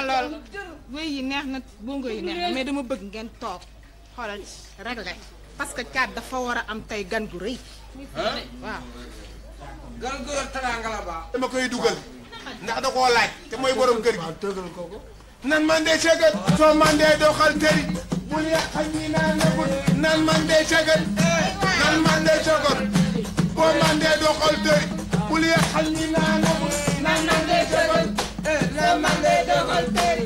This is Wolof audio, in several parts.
lool wéy yi neex na bongo yi neex na mais dama bëgg ngeen toog xoolal réglé parce que caat dafa war a am tey gan gu rëy. waaw. gan gu yor teraanga la ba. dama koy dugal ndax da koo laaj te mooy borom kër gi. tëgal ko nan man de cegal soo man de doxal tëri bul yàqal ñi naan na bul nan man de cegal nan man de cegal boo man de doxal tëri bul yàqal ñi naan na bul nan man de cegal nan man de doxal tëri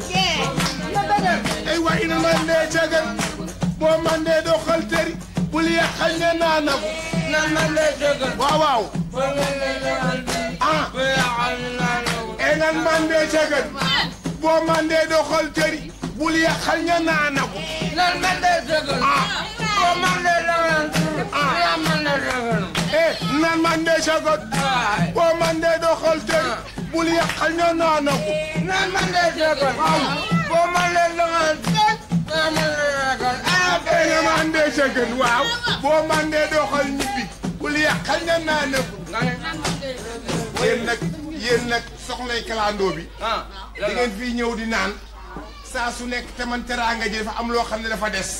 ay waay nan man de cegal boo man de doxal tëri bul yàqal ñi naan na bul nan man de cegal waaw waaw ah nan man de cegal boo mandee doxal tëri bul yàqal ña naana ko. nan man de dëggal. boo mandee doxal. yaa man de dëggal. nan man de sagot. boo mandee doxal tëri bul yàqal ña naana ko. nan man de dëggal. boo mandee doxal. yaa man de dëggal. nan man de sagot waaw. boo mandee doxal ñibbi bul yàqal ña naana ko. yéen nag soxlay kalandoo bi. di ngeen fii ñëw di naan saa su nekk te man teraanga ji dafa am loo xam ne dafa des.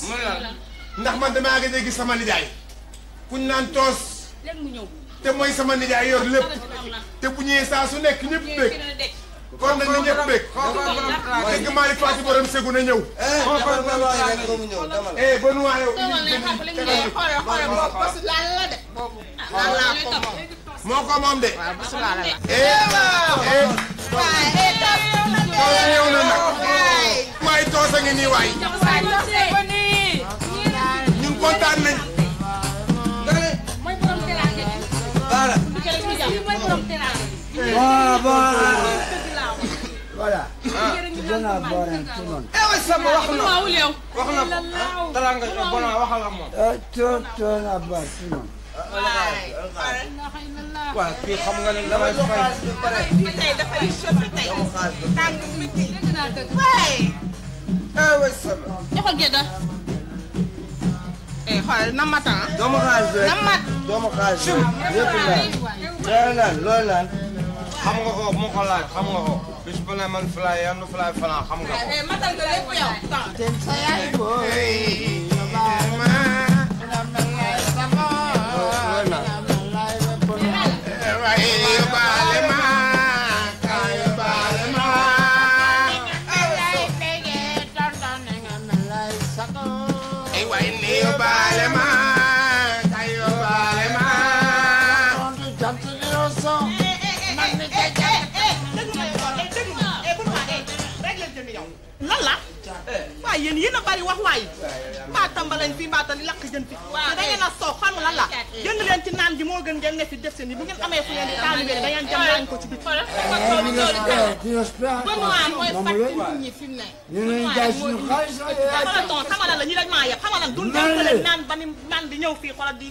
ndax man damaa gëj a gis sama nijaay kuñ naan toos te mooy sama nijaay yor lépp te bu ñëwee saa su nekk ñëpp bég kon nag na ñëpp bég. dégg Malick Faty borom segu na ñëw. ba nu waa yow. moo ko moom de. ñëw na nag waaye toos a ngi nii waay ñun kontaan nañ. voilà. dina boole ci noonu. sama wax na wax na ko. teraanga bon waxal ak moom. to na ba ci noonu. waaw kii xam nga ne damay fay. tey dafay chauffé tey tàng miti waay. joxal gedda. xoolal na mat ah. doomu xaalis rek na mat. doomu xaalis rek. lépp laal laal loolu laal. xam nga ko mu ko laaj xam nga ko. bis bu ne man fulaay yan fulaay fanaan xam nga ko. matal nga lépp yow. ten sa yaay booy. lan la waaye yéen a bari wax waaye mbaa tambalañ fii mbaa tali lakk jën fi da ngeen a soog xam lan la jënd leen ci naan ji moo gën ngeen ne fi def seen yi bu ngeen amee fu ngeen di taalibe da ngeen jëm naan ko ci biti Benoît mooy fàtt nit ñi fi mu ne ñu jaay suñu xaalis xamala la ñi dañ maa yeb xamala duñ dem naan ba ni man di ñëw fii xoolal di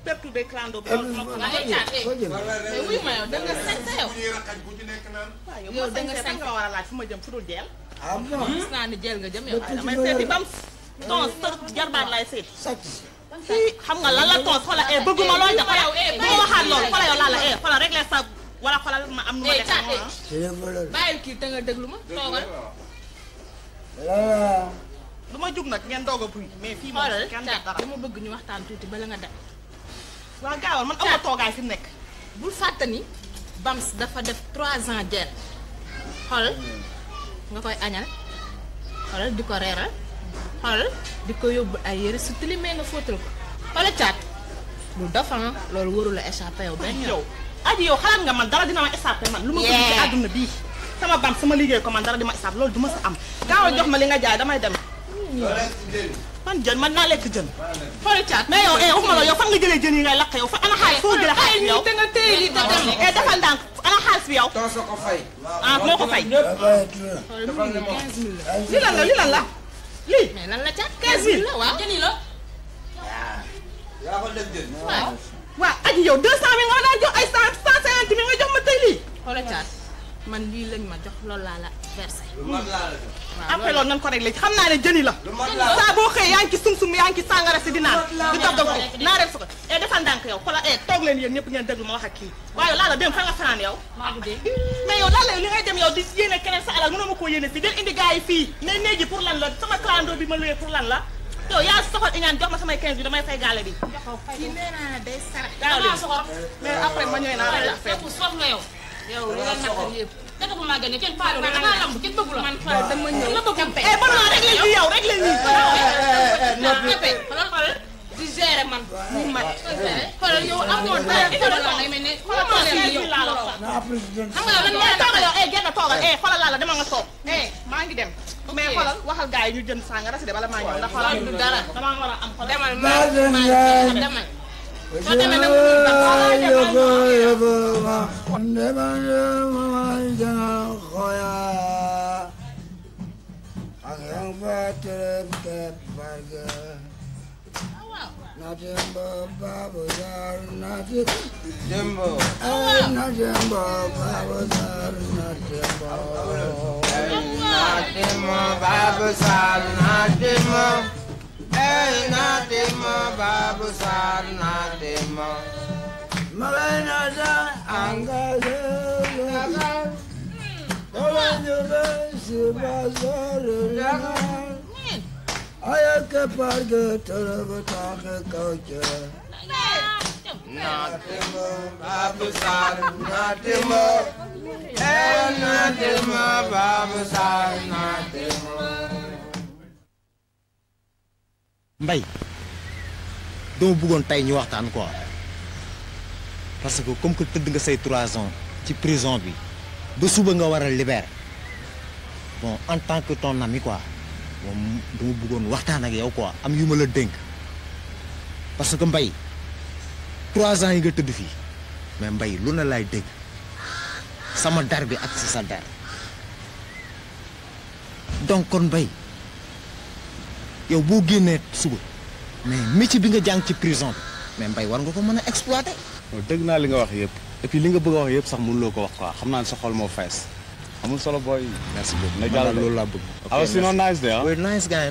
perturber clando bi wuy ma yow da nga sañ sa yow yow da nga sañ nga war a laaj fu ma jëm fu dul jeel ah bon gis naa ni jël nga jëm yow damay seeti bam tons sa jarbaat lay seeti xam nga lan la tons xoolal bëgguma lool de xoolal bu ma waxaat loolu xoolal yow laa la xoolal régler sa wala xoolal ma am nu ma def bàyyil kii te nga déglu ma toogal du ma jug nag ngeen doog a buy mais fii moom kenn def dara dama bëgg ñu waxtaan tuuti bala nga dem waa gaawal man am na toogaay fi mu nekk bul fàtte ni Bams dafa def 3 ans jeel xoolal nga koy añal xoolal di ko reeral xoolal di ko yóbbu ay yëre su tilimee nga fóotal ko xoolal caat lu dafan loolu warul a échappé yow benn yow aji yow xalaat nga man dara dina ma échappé man lu ma bëgg ci àdduna bii sama Bams sama liggéey ko man dara di ma échappé loolu du ma sa am gaawal jox ma li nga jaay damay dem man jën man naa lekk jën xoolal caat mais yow waxuma la yow fan nga jëlee jën yi ngay lakk yow fa ana xaalis foo jëlee xaalis bi yow da nga téye li te dem defal ndànk ana xaalis bi yow tooso ko fay. ah moo ko fay lii lan la lii lan la lii mais lan la caat 15000 la waaw jën yi la yaa ko def jën. waaw aji yow 200000 nga daan jox ay 150 000 nga jox ma tey lii xoolal caat man lii lañ ma jox loolu laa la versé. lu mat laa la jox. après loolu nan ko réglé xam naa ne jëni la. lu mat laa saa boo xëyee yaa ngi ci sum-sum yaa ngi ci sàngara si di naan. di toggal ko naa rek ko defal ndànk yow xoolal toog leen yéen ñëpp ngeen déglu ma wax ak kii waaye laa la dem fa nga fanaan yow. maa ngi dégg mais yow daal li ngay dem yow di yéene keneen sa alal mënoo ma koo yéene fii del indi gars yi fii mais néegi pour lan la sama clando bi ma luyee pour lan la yow yaa soxal iñaan jox ma samay 15 bi damay fay gaale bi. kii nee naa day sarax. damaa soxor. mais après ma ñëwee naa la affaire bi. sof nga yow. yow li nga naqar yëpp. dëgg bu maa gën a kenn faalu la da ngaa lamb kenn bëggu la. man Fara dama ñëw la bëgg eh bon naa rek leen yow rek leen noppi xoolal di gérer man. mu mat xoolal yow amoon dara xoolal la ngay mel ne xoolal yow laa la wax. xam nga lan yaa toogal yow genn toogal xoolal laa la dama nga toog maa ngi dem mais xoolal waxal gars yi ñu jënd sàngara si de bala maa ñëw ndax xoolal du dara dama war a am xoolal demal demal soo demee nag Mbay dama bëggoon tey ñu waxtaan quoi parce que comme que tëdd nga say 3 ans ci prison bi ba suba nga war a libérer bon en tant que ton ami quoi moom dama bëggoon waxtaan ak yow quoi am yu ma la dénk parce que Mbay 3 ans yi nga tëdd fii mais Mbay lu na laay dégg sama dar bi ak si sa dar donc kon Mbay yow boo génnee suba mais métier bi nga jàng ci prison bi mais Mbay war nga ko mën a exploiter. dégg naa li nga wax yëpp et puis li nga bëgg a wax yëpp sax mënuloo ko wax quoi xam naa ne sa xol moo fees amul solo booy. merci beaucoup na jàll loolu laa bëgg. ok sinon nice day ah. oui nice guy.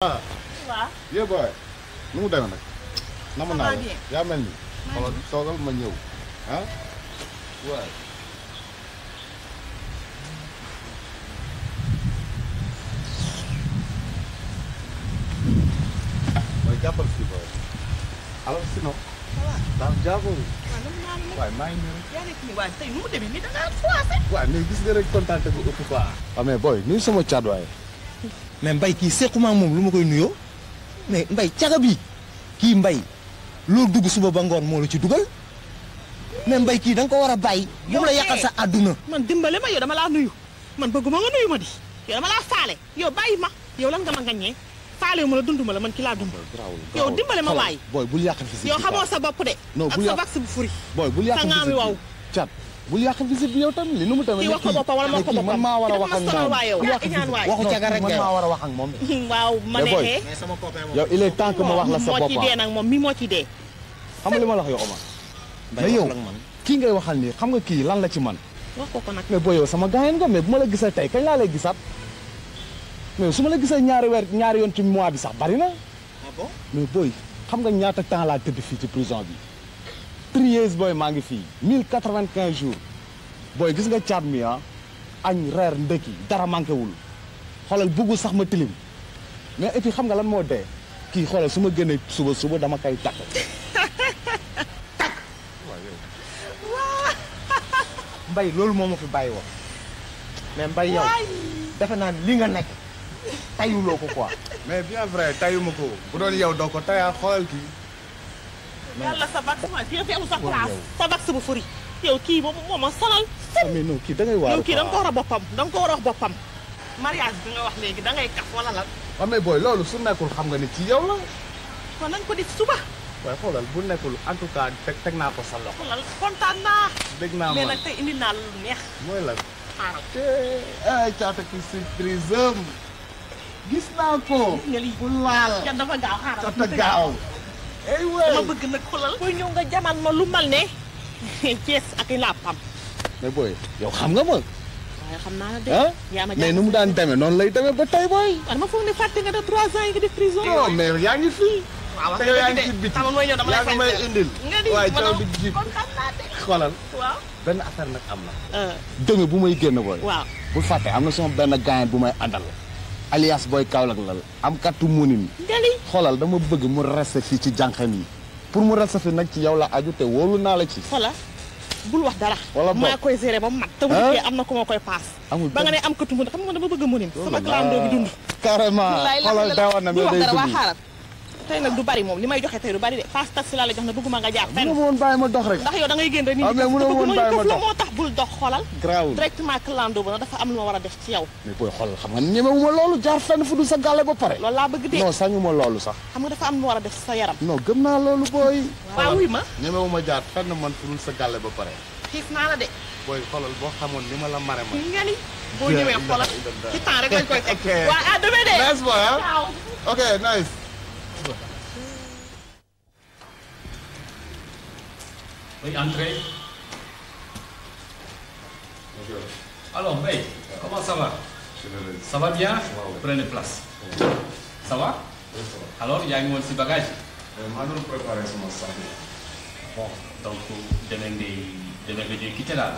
waaw. yee booy nu mu demee nag. nama naa la yaa mel ni. xoolal toogal ma ñëw ah. waaw. mooy jàppal fii booy. alors sinon. daal jàppal. waaye maa ngi nii rek. yaa nekk nii waaye tey nu mu demee nii da ngaa froissé. waaw mais gis nga rek kontaan te bu ëpp quoi. waaw mais booy nuyu sama caat waaye. mais Mbay kii sequma moom lu ma koy nuyoo mais Mbay caga bi kii Mbay loo dugg suba ba ngoon moo la ci dugal mais Mbay kii da nga ko war a bàyyi. yow la yàqal sa àdduna. man dimbale ma yow dama laa nuyu man bëgguma nga nuyu ma di yow dama laa faale yow bàyyi ma yow lan nga ma ngaññee faale wu ma la dund ma la man ki laa dund. yow dimbale ma waay. booy bul yàq visite bi yow xamoo sa bopp de. non bul ak yàq sa vax bu furi. booy bul yàq sa visite ngaami bi waw. caat bul yàq visite bi yow tamit li nu mu tamit. kii wax ko boppam wala moo ko boppam man maa war a wax ak moom waxu caga rek man maa war a wax ak moom. waaw ma neexee. mais sama copain moom. yow il est temps que ma wax la sa moo bopp ci dee nag moom mi moo ci dee. xam nga li ma la wax yow Omar. Mbay mais yow wax la man. kii ngay waxal nii xam nga kii lan la ci man. wax ko ko nag. mais boo yow sama gaañan nga mais bu ma la gisee tey kañ laa lay gisaat mais su ma la gisee ñaari yoon ci mois bi sax bari na. ah bon mais booy xam nga ñaata temps laa tëdd fii ci prison bi 3 years booy maa ngi fii 1095 jours booy gis nga caat mi ah añ reer ndëkki dara manqué wul xoolal bëggul sax ma tilim mais et puis xam nga lan moo dee kii xoolal su ma génnee suba dama koy takk. Mbay loolu moo ma fi bàyyi woon mais Mbay yow defe naa li nga nekk tayuloo ko quoi. mais bien vrai tayuma ko bu doon yow doo ko tayaa xoolal kii yàlla sa vax ma fi fi amul sa place sa vax bu furi yow kii moom moo ma sonal mais non kii da ngay waaru yow kii da nga ko war a boppam da nga ko war a wax boppam mariage bi nga wax léegi da ngay kaf wala lan waaw mais booy loolu su nekkul xam nga ni ci yow la kon nañ ko def suba waaye xoolal bu nekkul en tout cas teg naa ko sa loxo xoolal kontaan naa dégg naa mais ma nag tey indi naa lu neex mooy lan xaaral ay caata ki surprise am gis naa ko nga lii bu laal jan dafa gaaw xaaral caata gaaw ay dama way bëgg nag xoolal booy ñëw nga jaman ma lu mal ne Cees ak i làppam mais booy yow xam nga ma waaye xam naa la de ah yaa ma mais nu mu daan demee noonu lay demee ba tey booy dama foog ne fàtte nga de 3 ans yi nga def prison non mais yaa ngi fii waaw te yow yaa ngi ci biti xamal mooy ñëw dama lay yaa ngi may indil nga di waaye ma taw bi jib kontaan naa de xoolal waaw benn affaire nag am na dëgg bu may génn booy waaw bu fàtte am na sama benn gaayen bu may àndal alias booy Kaolack la am kattu munin ngali xoolal dama bëgg mu reste fii ci jànqam yi pour mu reste fi nag ci yow la aju te wóolu naa la ci xoolal bul wax dara wala maa koy gérer ba mu mat te bu dee am na ko ma koy paas amul ba nga ne am katu mun xam nga dama bëgg a munin sama clando bi dund carrément xoolal daawoon na bul wax mais day dara waa dund xaaral tey nag du bari moom li may joxe tey du bari de paas taxi laa la jox ne bëgguma nga jaar fenn mënoo woon bàyyi ma dox rek ndax yow da ngay génn rek nit ah mais mënoo woon bàyyi ma la dox moo tax bul dox xoolal grawul directement clando ba nag dafa am lu ma war a def ci yow mais booy xoolal xam nga ñemewuma loolu jaar fenn fu dul sa gàlle ba pare loolu laa bëgg de non sañuma loolu sax xam nga dafa am lu ma war a def ci sa yaram non gëm naa loolu booy waaw wuy ma ñemewuma jaar fenn man fu dul sa gàlle ba pare xiif naa la de booy xoolal boo xamoon ni ma la mare ma nga ni boo ñëwee xoolal ci temps rek lañ koy teg waa à demain de nice boy ah waaw ok nice Oui, entrez. Alors, Mbaye, comment ça va? Ça va bien? Prenez place. Ça va? Alors, yaa ngi woon si bagage? maa doon préparé sama sac. Bon, donc dana ngay quitté daal.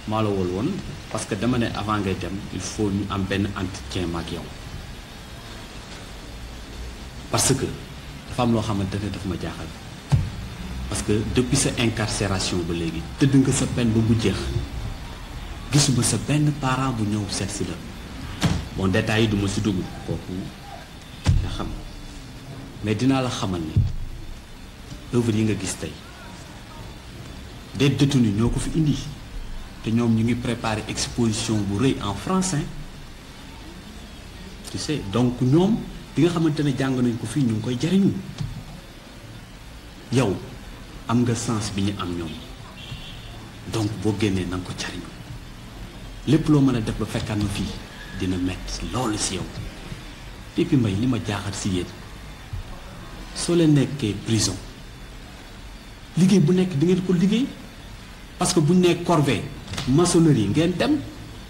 maa la wol woon parce que dama ne avant ngay dem il faut ñu am benn entretien ma ak yow parce que dafa am loo xamante ne daf ma jaaxal. parce que depuis sa incarcération ba léegi tëdd nga sa peine ba mu jeex gisuma sa benn parent bu ñëw seet si la bon détails yi du ma si dugg kooku nga xam mais dinaa la xamal ni œuvre yi nga gis tey des détenus ñoo ko fi indi te ñoom ñu ngi préparer exposition bu rëy en France tu sais donc ñoom bi nga xamante ne jàng nañ ko fii ñu ngi koy jariñu yow am nga sens bi ñu am ñoom donc boo génnee na nga ko jariñu lépp loo mën a def ba fekkaan ma fii dina metti loolu si yow et puis mbay li ma jaaxal si yéen soo leen nekkee prison liggéey bu nekk di ngeen ko liggéey parce que bu ñu nee corvée maçonnerie ngeen dem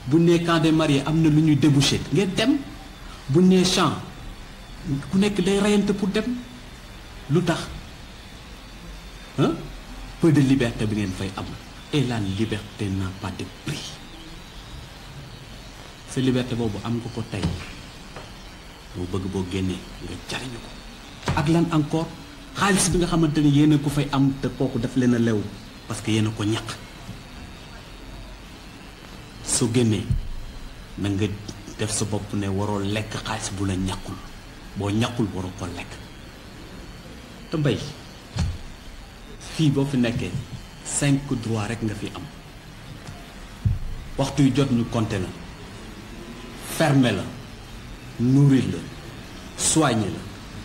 bu ñu nee camp des mariés am na lu ñuy débouché ngeen dem bu ñu nee champ ku nekk day reyante pour dem lu tax peu de liberté bi ngeen fay am et la liberté n'a pas de prix sa liberté boobu am nga ko tey boo bëgg boo génnee nga jariñu ko ak lan encore xaalis bi nga xamante ne yéen a ko fay am te kooku daf leen a lew parce que yéen a ko ñaq soo génnee na nga def sa bopp ne waroo lekk xaalis bu la ñaqul boo ñaqul waroo ko lekk te mbay fii boo fi nekkee 5 droits rek nga fi am waxtu yu jot ñu compter la fermer la nourrir la soigner la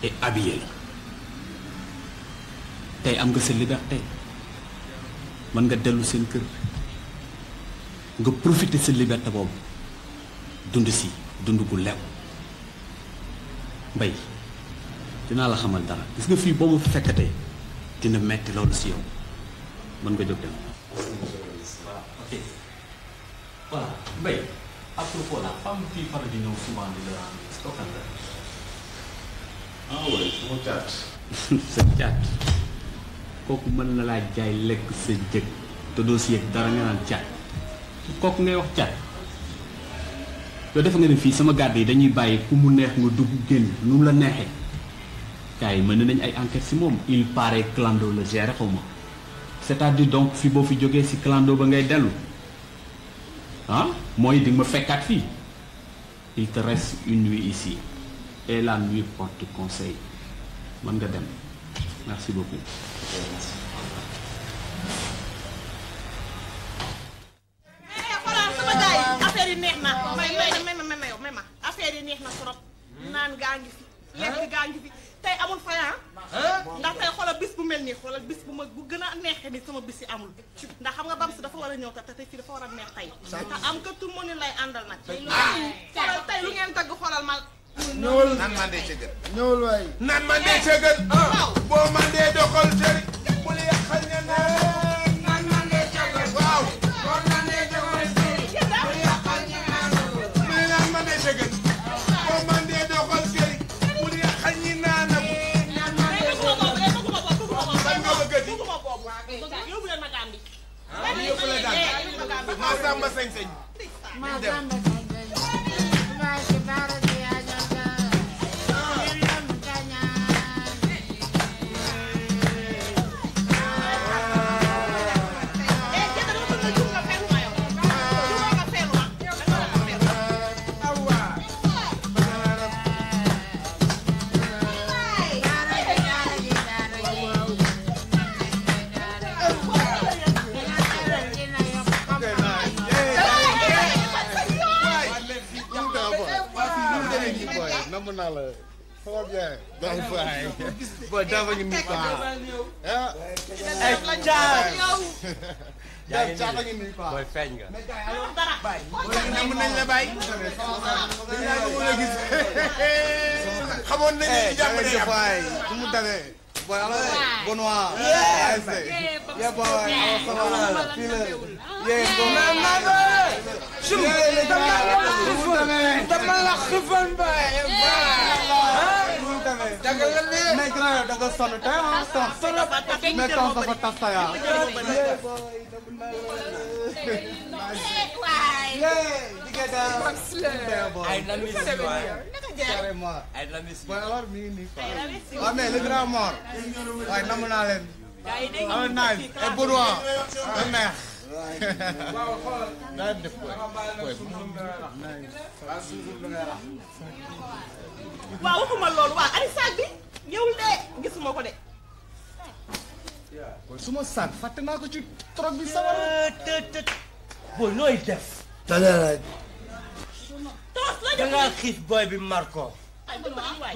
et habiller la tey am nga sa liberté mën nga dellu seen kër nga profiter sa liberté boobu dund si dund gu lew mbay dinaa la xamal dara gis nga fii boo ma fi fekkatee dina metti loolu si yow mën nga jóg dem. ok voilà Mbaye à propos la femme qui parle di ñëw souvent di la stockal la. ah oui sama caat. sa caat kooku mën na laa jaay lekk sa jëg te doo si yëg dara nga naan caat kooku ngay wax caat yow defe nga ne fii sama garde yi dañuy bàyyi ku mu neex nga dugg génn nu mu la neexee. gars yi mën nañ ay enquête si moom il paraît clando la géré xaw ma c'est-à-dire donc fi boo fi jógee si clando ba ngay dellu ah mooy di nga ma fekkaat fii il te reste une nuit ici et la nuit porte conseil mën nga dem merci beaucoup. xoolal sama gars yi affaire yi neex na may ma affaire yi neex na trop naan gaa ngi fi lekk gaa ngi fi tey amul fayan ndax tey xoolal bis bu mel nii xoolal bis bu ma bu gën a neexee ni sama bis yi amul ndax xam nga Bams dafa war a ñëw te tey fii dafa war a neex tey te am que tout le monde lay àndal nag xoolal tey lu ngeen tagg xoolal ma ñëwal naan man dee cëggal ñëwal waay naan man dee cëggal boo man dee doxal tëri bu la yàqal ña naan man dee cëggal waaw boo man dee doxal tëri bu la yàqal ña naan man dee cëggal boo man dee doxal tëri bu la yàqal ñi naana yóbbu leen ma Gàmbi yóbbu la Gàmbi maa samba sañ-sañ namm naa la ça va bien. daal fay booy dafa ngi nii quoi ah. ay caar. yaa ngi caar ngi nii quoi. booy feeñ nga. namm nañ la bàyyi. xamoon nañ ne jàmm day am waay fu mu demee. booy alors Benoît. yeah boy fii la. dama la xifal mbay. mais grand da nga sonn tey ah sonn mais kaw dafa tas tey ah. ay la mis waay. carrément. ay la mis. bon alors mi ngi nii quoi. waaw mais le grand mort. waaye namm naa leen. am na naaj et Benoît da neex. naa def waaw waxuma loolu waaw ani saag bi ñëwul de gisuma ko de suma saag fàtte naa ko ci trog bi sawar booy nooy def. Tadalaaj. toos la da ngaa xiif booy bi Marco.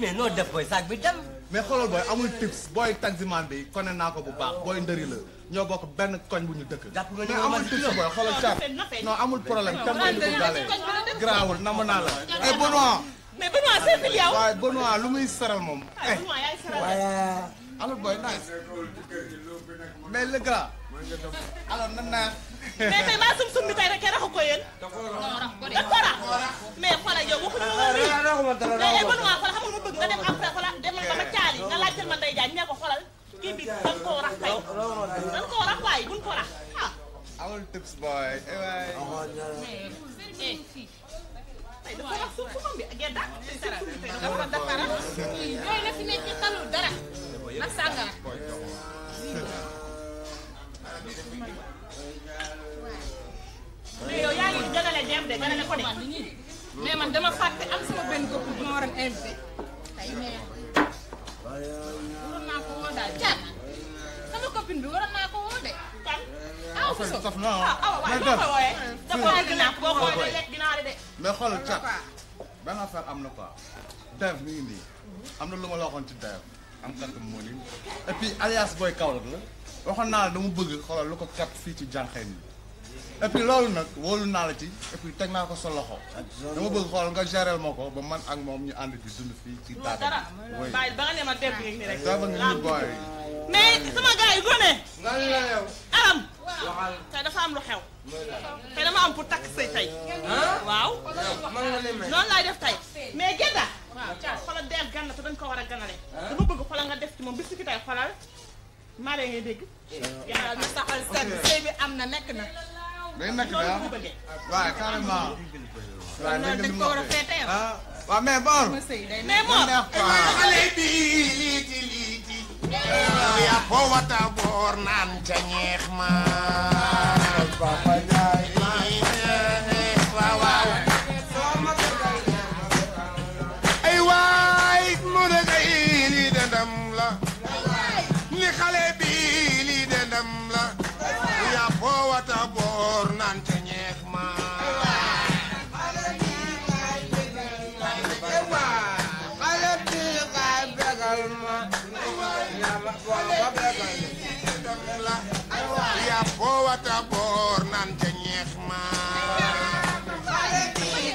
mais noo def booy saag bi dem. mais xoolal booy amul tips booy taximan bi kone naa ko bu baax booy ndëri la ñoo bokk benn koñ bu ñu dëkk. jàpp nga mais amul tips booy xoolal caat non amul problème tam mooy li ko galee grawul namm naa la. et Benoît. mais Benoît c'est fil yow. waaye Benoît lu muy seral moom. Benoît yaay seral alors booy nice mais le gars alors nan naa. mais tey maa sum bi tey rek raxu ko yéen. da ko rax mais xoolal yow waxuñu la woon nii. mais Benoît xoolal xam nga ma bëgg nga dem après xoolal demal ba ma caali nga laajteel ma Ndeye Diagne ne ko xoolal kii bi dañ koo rax tey dañ koo rax waaye buñ ko rax ah. amul tips booy. tey dafa rax suuf moom bi gedda. dafa dara yooyu la fi nekk talul dara nag sàngara. mais yow yaa ngi gënale dem de gënale ko de. mais man dama fàtte am sama benn bopp bu ma war a invité tey mais waroon naa ko woo daal caat sama copine bi waroon naa ko woo de. aw fa so saf na waaye boo ko wooyee. dafa war a ginaar boo ko wooyee lekk ginaar de. mais xoolal cat benn affaire am na quoi Dave mi ngi nii am na lu ma la waxoon ci Dave am kat moo nii et puis alias booy Kaolack la waxoon naa la dama bëgg xoolal lu ko kat fii ci jànqeen yi et puis loolu nag wóolu naa la ci et puis teg naa ko sa loxo dama bëgg xoolal nga gérer ma ko ba man ak moom ñu ànd di dund fii ci dara bàyyi ba nga ne ma dégg ni rek. dafa nga ñu booy mais sama gars yi gone. nga la yow. aram. tey dafa am lu xew. tey dama am pour takk sëy tey. waaw. noonu laay def tey mais Gedda. xoolal deef ganna te dañ ko war a ganale. dama bëgg xoolal nga def ci moom bis ki tey xoolal maa ngay dégg. yàlla na saxal seen sëy bi am na nekk na. day nekk daa waaw carrément. waaw loolu dañ ko war a feete yow. waaw mais Mor. mais Mor. xale bi liiti liiti ya ko wata boor naan ca ñeex ma Papa Njaay waaw waaw ay waay mu ne kay lii de ndam la ya bowata boor nan ca ñeex ma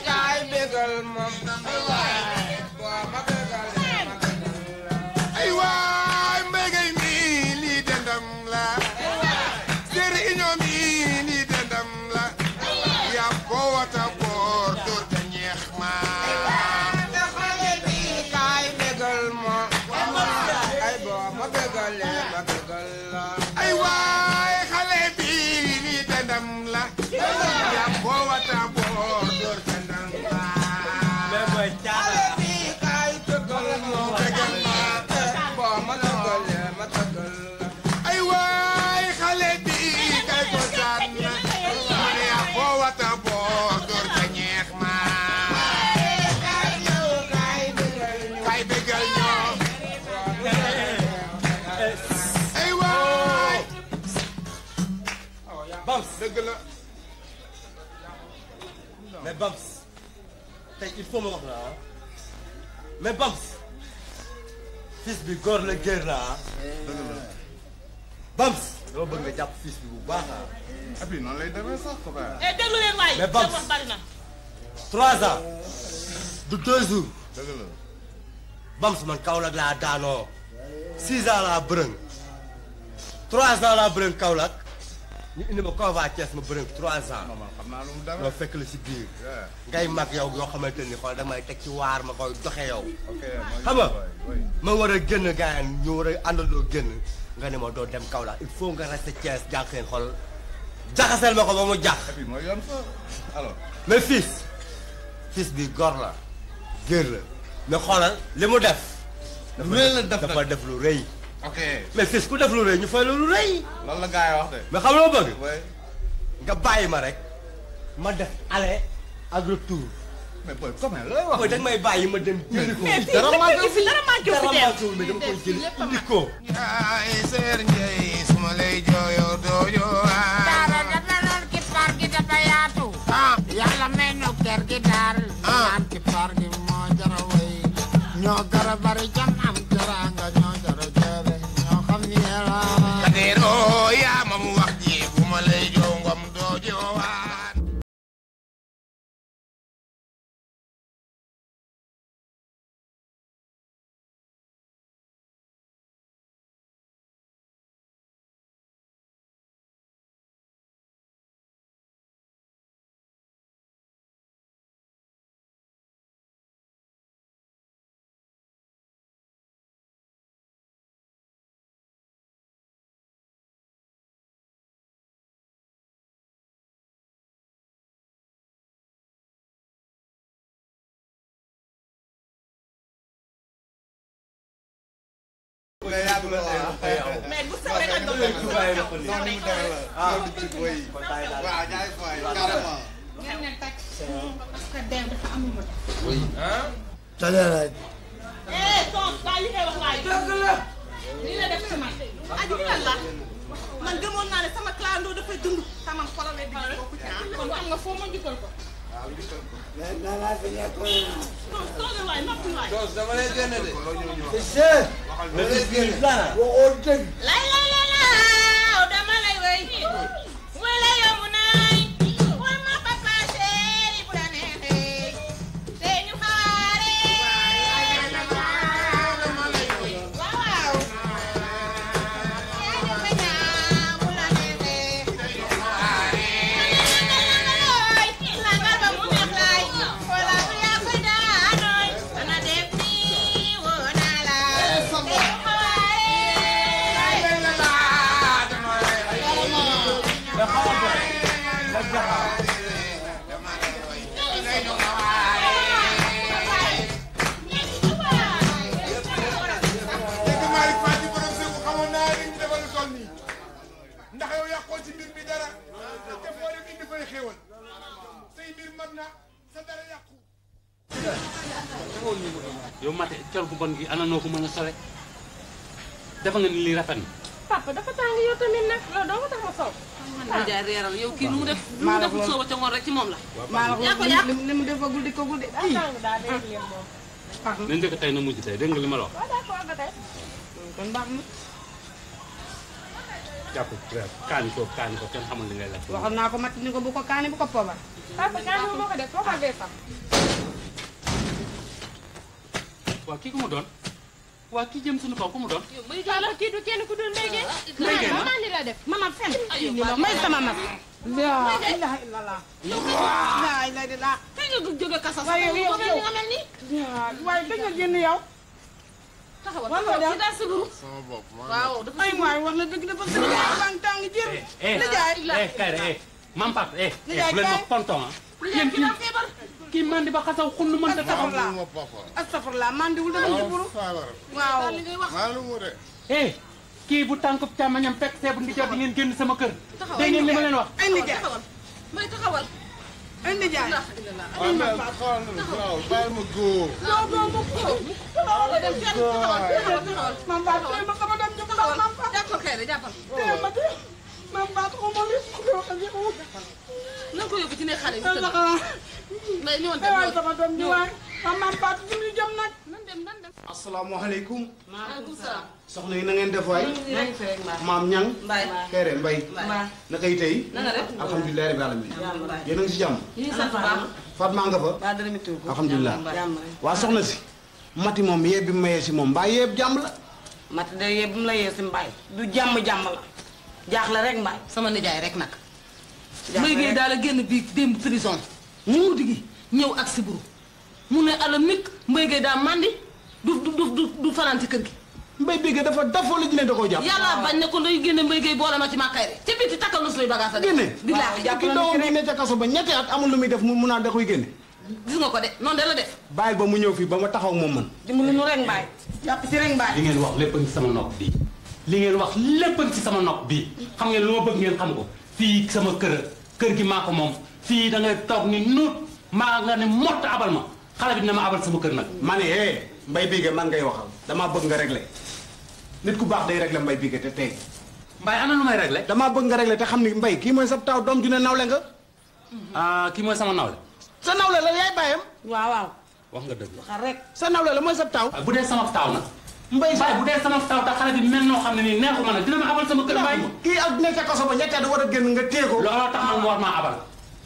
kay bégal moom ay waay mbégay mi lii dendam la séri iñoo mi lii dendam la ya bowata boor door ca ñeex ma kay bégal moom ay boo ma bégale ma bégal la ay waay xale bi lii dendam la ya bowata boor door ca ndam la xale bi kay bégal moom bégal ma boo ma bégale ma bégal la ay waay xale bi kay ko saan na ya bowata boor door ca ñeex ma kay bégal ñoo ay waay Bams dëgg la mais Bams tey il faut ma wax la ah mais Bams fils bi góor la géer la ah Bams dama bëgg nga jàpp fils bi bu baax ah et puis noonu lay demee sax ko baax. déglu leen waay. mais Bams wax bari na. 3 ans du 2 jours dëgg la. Bams man Kaolack laa daanoo 6 ans laa bërëng 3 ans laa bërëng Kaolack ñu indi ma convoi Thiès ma bërëng 3 ans non man xam naa lu mu demee. ma fekk la si biir ngay mag yow yoo xamante ni xool damay teg ci waar ma koy doxe yow ok xam nga ma war a génn gars ñu war a àndandoo génn nga ne ma doo dem Kaolack il faut nga rester Thiès jànkeen xool jaxaseel ma ko ba mu jax et puis mooy yoon fa alors. mais fils bi gor la géer la mais xoolal li mu def dafa def lu rëy ok mais fils ku def lu rëy ñu fay la lu rëy loolu la gars yi wax de. mais xam loo bëgg oui nga bàyyi ma rek ma def aller ak retour mais booy comment looy wax. mooy danga may bàyyi ma dem jëli ko mais fii dara manqué fi dara manqué fi dara manqué wu mais dama koy jëli indi ko ay seer njey suma lay jooyoo doo joowaat daara dafa lool ki par gi dafa yaatu. yàlla may nu kër gi daal. naan ki par gi moo jara way. ñoo gara bari jam am jaranga ñoo jara joobe ñoo xam ni yàlla. kadeeroo yaa ma mu wax ji bu ma lay joo ngom doo joowaat mais bu sawee rek doon waaw jaay fay carrément. parce que dem dafa amul ba tontu waaye li ngay wax waay. dëgg la. li la def ci man. aju lan la man gëmoon naa ne sama clando dafay dund sama xolale bi bokku ci kon xam nga foo ma jukkal ko. toogal waay noppi waay. Dos dama lay génne de. mais fils bi dara lay lay lay laaw dama lay wéy. wala yomb naay. wal ma papa chéri bu la neexee. te ñu xaaree. waaw. yaa ñu ko ñaaw bu la neexee. langal ba mu neex laay. wala yaa koy daanooy. dana def nii woo naa la. te ñu dégg Malick Fati borom sëgu xamoon naa ni ñu defal lu toll nii ndax yow yàqoo ci mbir mi dara te foo dem indi fay xéewal say mbir mat na sa dara yàqu yow mate col gu bon gi ana noo ko mën a sole dafa nga ni lii rafet na papa dafa tàng yow tamit nag loolu doo ko tax ma sow. man jaay reeral yow kii nu mu def nu mu deful sooba ca ngoon rek ci moom la. yaa ko yàq. li mu defagul di ko guddi. nañ njëkk tey na mujj tey dégg nga li ma la wax kon baax na. jàpp kaani ko kenn xamul li ngay lekk. waxoon naa ko mat ni ko bu ko kaani bu ko poobar. papa kaani moo ko def foo ko bee sax. waaw kii ku mu doon waaw kii jëm suñu kaw ku mu doon. alors kii du kenn ku dul Mbaye Gueye. Mbaye Gueye maman li la def maman fen. may sama mag. la ilaha illallah. la ilaha illallah. tey nga jóge kasa. waaye yow nga mel ni. waaye dañ nga génn yow. taxawal taxawal ci daal sëguru. sama bopp waaw dafa ay waay wax na dëgg dafa sëgg bang tàng jër. nijaay kay de mam pap bu nijaay leen ma ponton ah. nijaay ki daa feebar. kii mandi ba xasaw xunn mën ta taxaw. astafurlah mandiwul dafa juburu. waaw li ngay wax. kii bu tànkub càmmañam fekk seebu ndi jot di ngeen génn sama kër. dégg ngeen li ma leen wax. ay nijaay may taxawal. ay nijaay. waaw mais xoolal na waaw bàyyi ma góor. non non mu ko. nga dem fenn taxawal. mam baat tey ma sama dem ñu taxawal mam baat. jàppal kay de jàppal. tey ma de mam baat ko ma li ko na ko yóbbu ci ne xale yi. mais ñëwoon waay sama doom ji waay mam baat fi mu jëm nag. nan dem. asalaamaaleykum. maaleykum salaam. soxna yi na ngeen def waay. maa ngi fi rek maam ñang Mbaye. Kéré Mbay. Mbaye. naka yi tey. na nga def. alhamdulilah rabbil alamin. yéen a ngi si jàmm. ñu ngi sant baax. Fatma nga fa. waa dara mi tuur ko. alhamdulilah. jàmm rek. waa soxna si. mati moom yee bi mu mayee si moom mbaa yee jàmm la. mat de yee bu mu la yee si Mbaye du jàmm la jaaxle rek Mbaye. sama nijaay rek nag. Mbaye Gueye daal a génn bii démb prison mu mujj gi ñëw ak si buru mu ne ala mikk Mbaye Gueye daa mandi du fanaan ci kër gi. Mbay Bigué dafa dafoo la jëlee da koo jàpp. yàlla bañ ne ko day génne Mbaye Gueye boole ma ci màkkay rek ca biti takkal na suy bagage a génne di laax ki doom bi ne ca kaso ba ñetti at amul lu muy def mu naan da koy génne. gis nga ko de noonu de la def. bàyyil ba mu ñëw fii ba ma taxaw ak moom man. dimbali nu rek Mbaye jàpp ci rek Mbaye. li ngeen wax lépp a ngi ci sama nopp bii li ngeen wax lépp a ngi ci sama nopp bii xam ngeen lu ma bëgg ngeen xam ko fii sama kër gi maa ko moom fii da ngay toog ni nuut maa nga ne mott abal ma xale bi dina ma abal sama kër nag. ma ne Mbay Bigué man ngay waxal damaa bëgg nga régler nit ku baax day régler Mbay Bigué te tey. Mbaye ana lu may régler. damaa bëgg nga régler te xam ni Mbay kii mooy sa taw doom ju ne nawle nga. kii mooy sama nawle. sa nawle la yaay bàyyam. waaw. wax nga dëgg. xar rek. sa nawle la mooy sa taw. bu dee sama taw nag. Mbay bu dee sama taw te xale bi mel noo xam ne nii neexu ma nag dina ma abal sama kër Mbaye. kii ak nekk ca kaso ba ñetti at war a génn nga téye ko. looloo tax man mu war maa abal.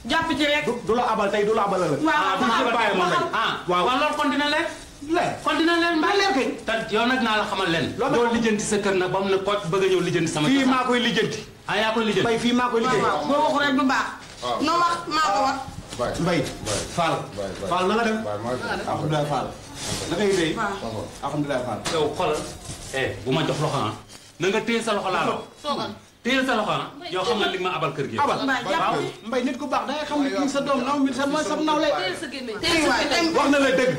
jàpp ci rek. du la abal tey du la abal ëllëg. waaw du la bàyyi ma Mbay. waaw loolu kon dina leer. kon dina leen Mbaye leer kay. te yow nag naa la xamal leen. doo lijjanti sa kër nag ba mu ne kooc bëgg a ñëw lijjanti sama. fii maa koy lijjanti. yaa koy lijjanti. Mbay fii maa koy lijjanti. waaw boo waxu rek du baax. noo wax maa ko wax. Mbay Fall Fall na nga def. alhamdulilah Fall. naka yi tey. alhamdulilah Fall. yow xoolal. bu ma jox loxo ah. na nga téye sa loxo laa la. téye sa loxo ah. yow xam nga li ma abal kër gi. abal waaw Mbay nit ku baax da ngay xam ne kii sa doom naw mi sa nawle. wax na la dëgg.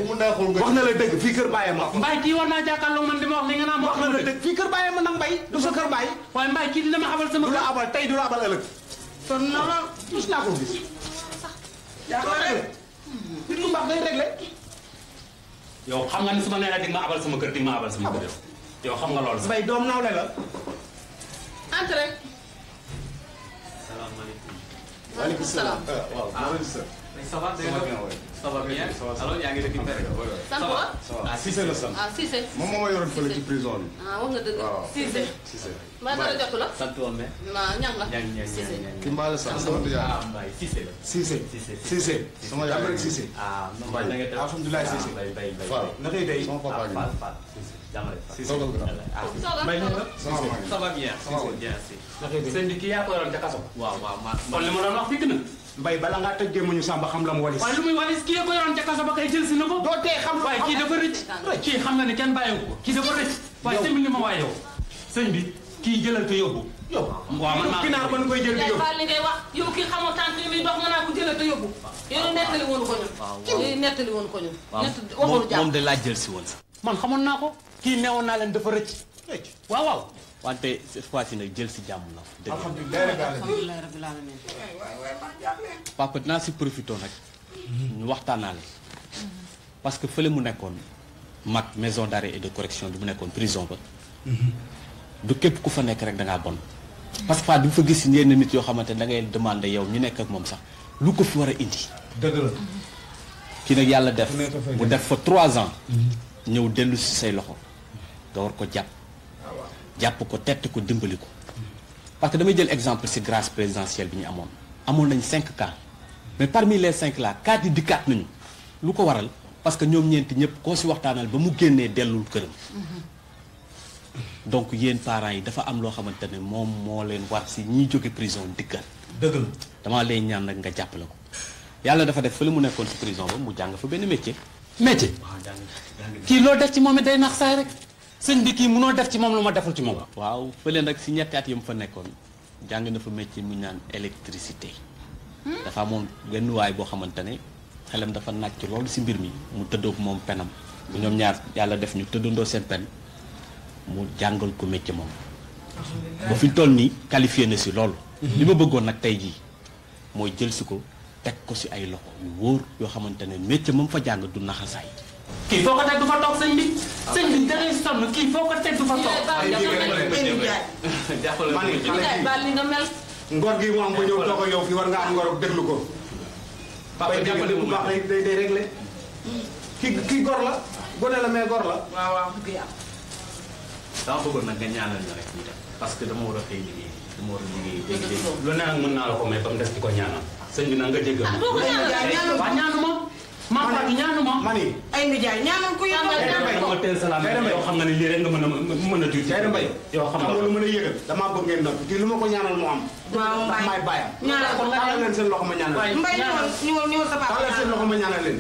wax na la dëgg fii kër Baye ma. Mbaye kii war naa jàkkaarloo man di ma wax li nga naan ma wax na la dëgg fii kër Baye ma nag Mbay du sa kër Baye. waaye Mbaye kii dina ma abal sama du kër. la abal tey du la abal ëllëg. kon na la. gis naa ko gis. jàppal rek. nit ku baax day réglé. yow xam nga ni su ma nee la di ma abal sama kër di ma abal sama kër yow xam nga loolu sax. Mbay doom nawle la. entre. salaamaaleykum. waaleykum salaam. waaw maaleykum salaam. ça va ça va bien alors yaa ngi dëkk sant wa. ah Cissé la sant. ah Cissé. moom moo ma yoroon fële ci prison bi. ah wax nga dëgg. waaw Cissé. Cissé. mbaa dara jotu la. sant woon mais. waaw ñang la. Cissé. ki mbaa la sant sama nijaay. Mbaye Cissé la. Cissé Cissé. sama yaay rek Cissé. Mbaye na nga def alhamdulilah Cissé. Fall. naka yi tey. sama papa gi. Toogal ko daal. Mbay na nga. sama maa ngi. ça va bien. bien si. naka yi tey. sëñ bi kii yaa ko yoroon ca kaso. waaw kon li ma doon wax fii na. Mbay bala ngaa tëj gémmañu Samba xam la mu walis. waaye lu muy walis kii ko yoroon ca kaso ba kay jël si na ko. doo tee xam waaye kii dafa rëcc. kii xam nga ne kenn bàyyiwu ko. kii dafa rëcc. waaye tamit li ma waaye yow. sëñ bi kii jëlal ko yóbbu. yow waaw man maa ginaar ba nu koy jël di yóbbu. li ngay wax yow kii xamoo tànk yi muy dox nga naa ko jëlee te yóbbu. yow nettali woon ko ñun. yow nettali woon ko ñun. waxul jàmm moom de laa jël si woon sax. man xamoon naa ko. kii neewoon naa leen dafa rëcc. waaw waaw. wante cette fois ci nag jël si jàmm la. alhamdulilah rabbil alamin. papa dinaa si profité nag. ñu waxtaanaale. parce que fële mu nekkoon mag maison d'arrêt et de correction bi mu nekkoon prison ba. du képp ku fa nekk rek da ngaa bon. parce que di nga fa gis yenn nit yoo xamante ne da ngay demander yow ñu nekk ak moom sax lu ko fi war a indi. dëgg la. kii nag yàlla def mu def fa 3 ans. ñëw dellu si say loxo nga war ko jàpp. jàpp ko tett ko dimbali ko. parce que damay jël exemple ci grâce présidentielle bi ñu amoon nañ 5 cas mais parmi les 5 là 4 yi dikkaat nañu lu ko waral parce que ñoom ñeenti ñëpp koo ci waxtaanal ba mu génnee dellul këram. donc yéen parents yi dafa am loo xamante ne moom moo leen war ci ñiy jóge prison dikkat. dëgg la damaa lay ñaan nag nga jàppale ko yàlla dafa def fële mu nekkoon ci prison ba mu jàng fa benn métier. métier waaw jàng kii loo def ci moom it day nax saay rek sëñ bi kii munoo def ci moom lu ma deful ci moom. waaw fële nag ci ñetti at yi mu fa nekkoon jàng na fa métier mu naan électricité. dafa amoon benn waay boo xamante ne xelam dafa nàcc loolu ci mbir mi mu tëddoog moom penam. bu ñoom ñaar yàlla def ñu tëddandoo seen pen mu jàngal ko métier moom. ba fi toll nii qualifié na ci loolu. li ma bëggoon nag tey jii mooy jël si ko teg ko ci ay loxo yu wóor yoo xamante ne métier moom fa jàng du naxasaay. kii foo ko teg du fa toog sëñ bi. sëñ bi da ngay sonn kii foo ko teg du fa toog. baal li nga mel. ngor gi mu am ba ñëw toog ak yow fi war nga am ngor déglu ko. papa jàppale bu baax day réglé. kii gor la gone la mais gor la. waaw dëgg yàlla. dama bëggoon nag nga ñaanal ñu rek ñu def parce que dama war a xëy liggéey dama war a liggéey lu ne nag mën naa la ko may ba mu des di ko ñaanal sëñ bi nag nga jéggal ma. waaw ñaanu ma. maa faatu ñaanu ma. mani ay nijaay ñaanal ko yow. ma teel salaam yow xam nga ne lii rek nga mën a jur. Kayre Mbaye yow xam nga lu mën a yëgal damaa bëgg ngeen noppi kii lu ma ko ñaanal mu am. waaw ndax maay bàyyam. ñaanal ko nga tàllal leen seen loxo ma ñaanal leen. Mbaye ñëwal sa papa. tàllal seen loxo ma ñaanal leen.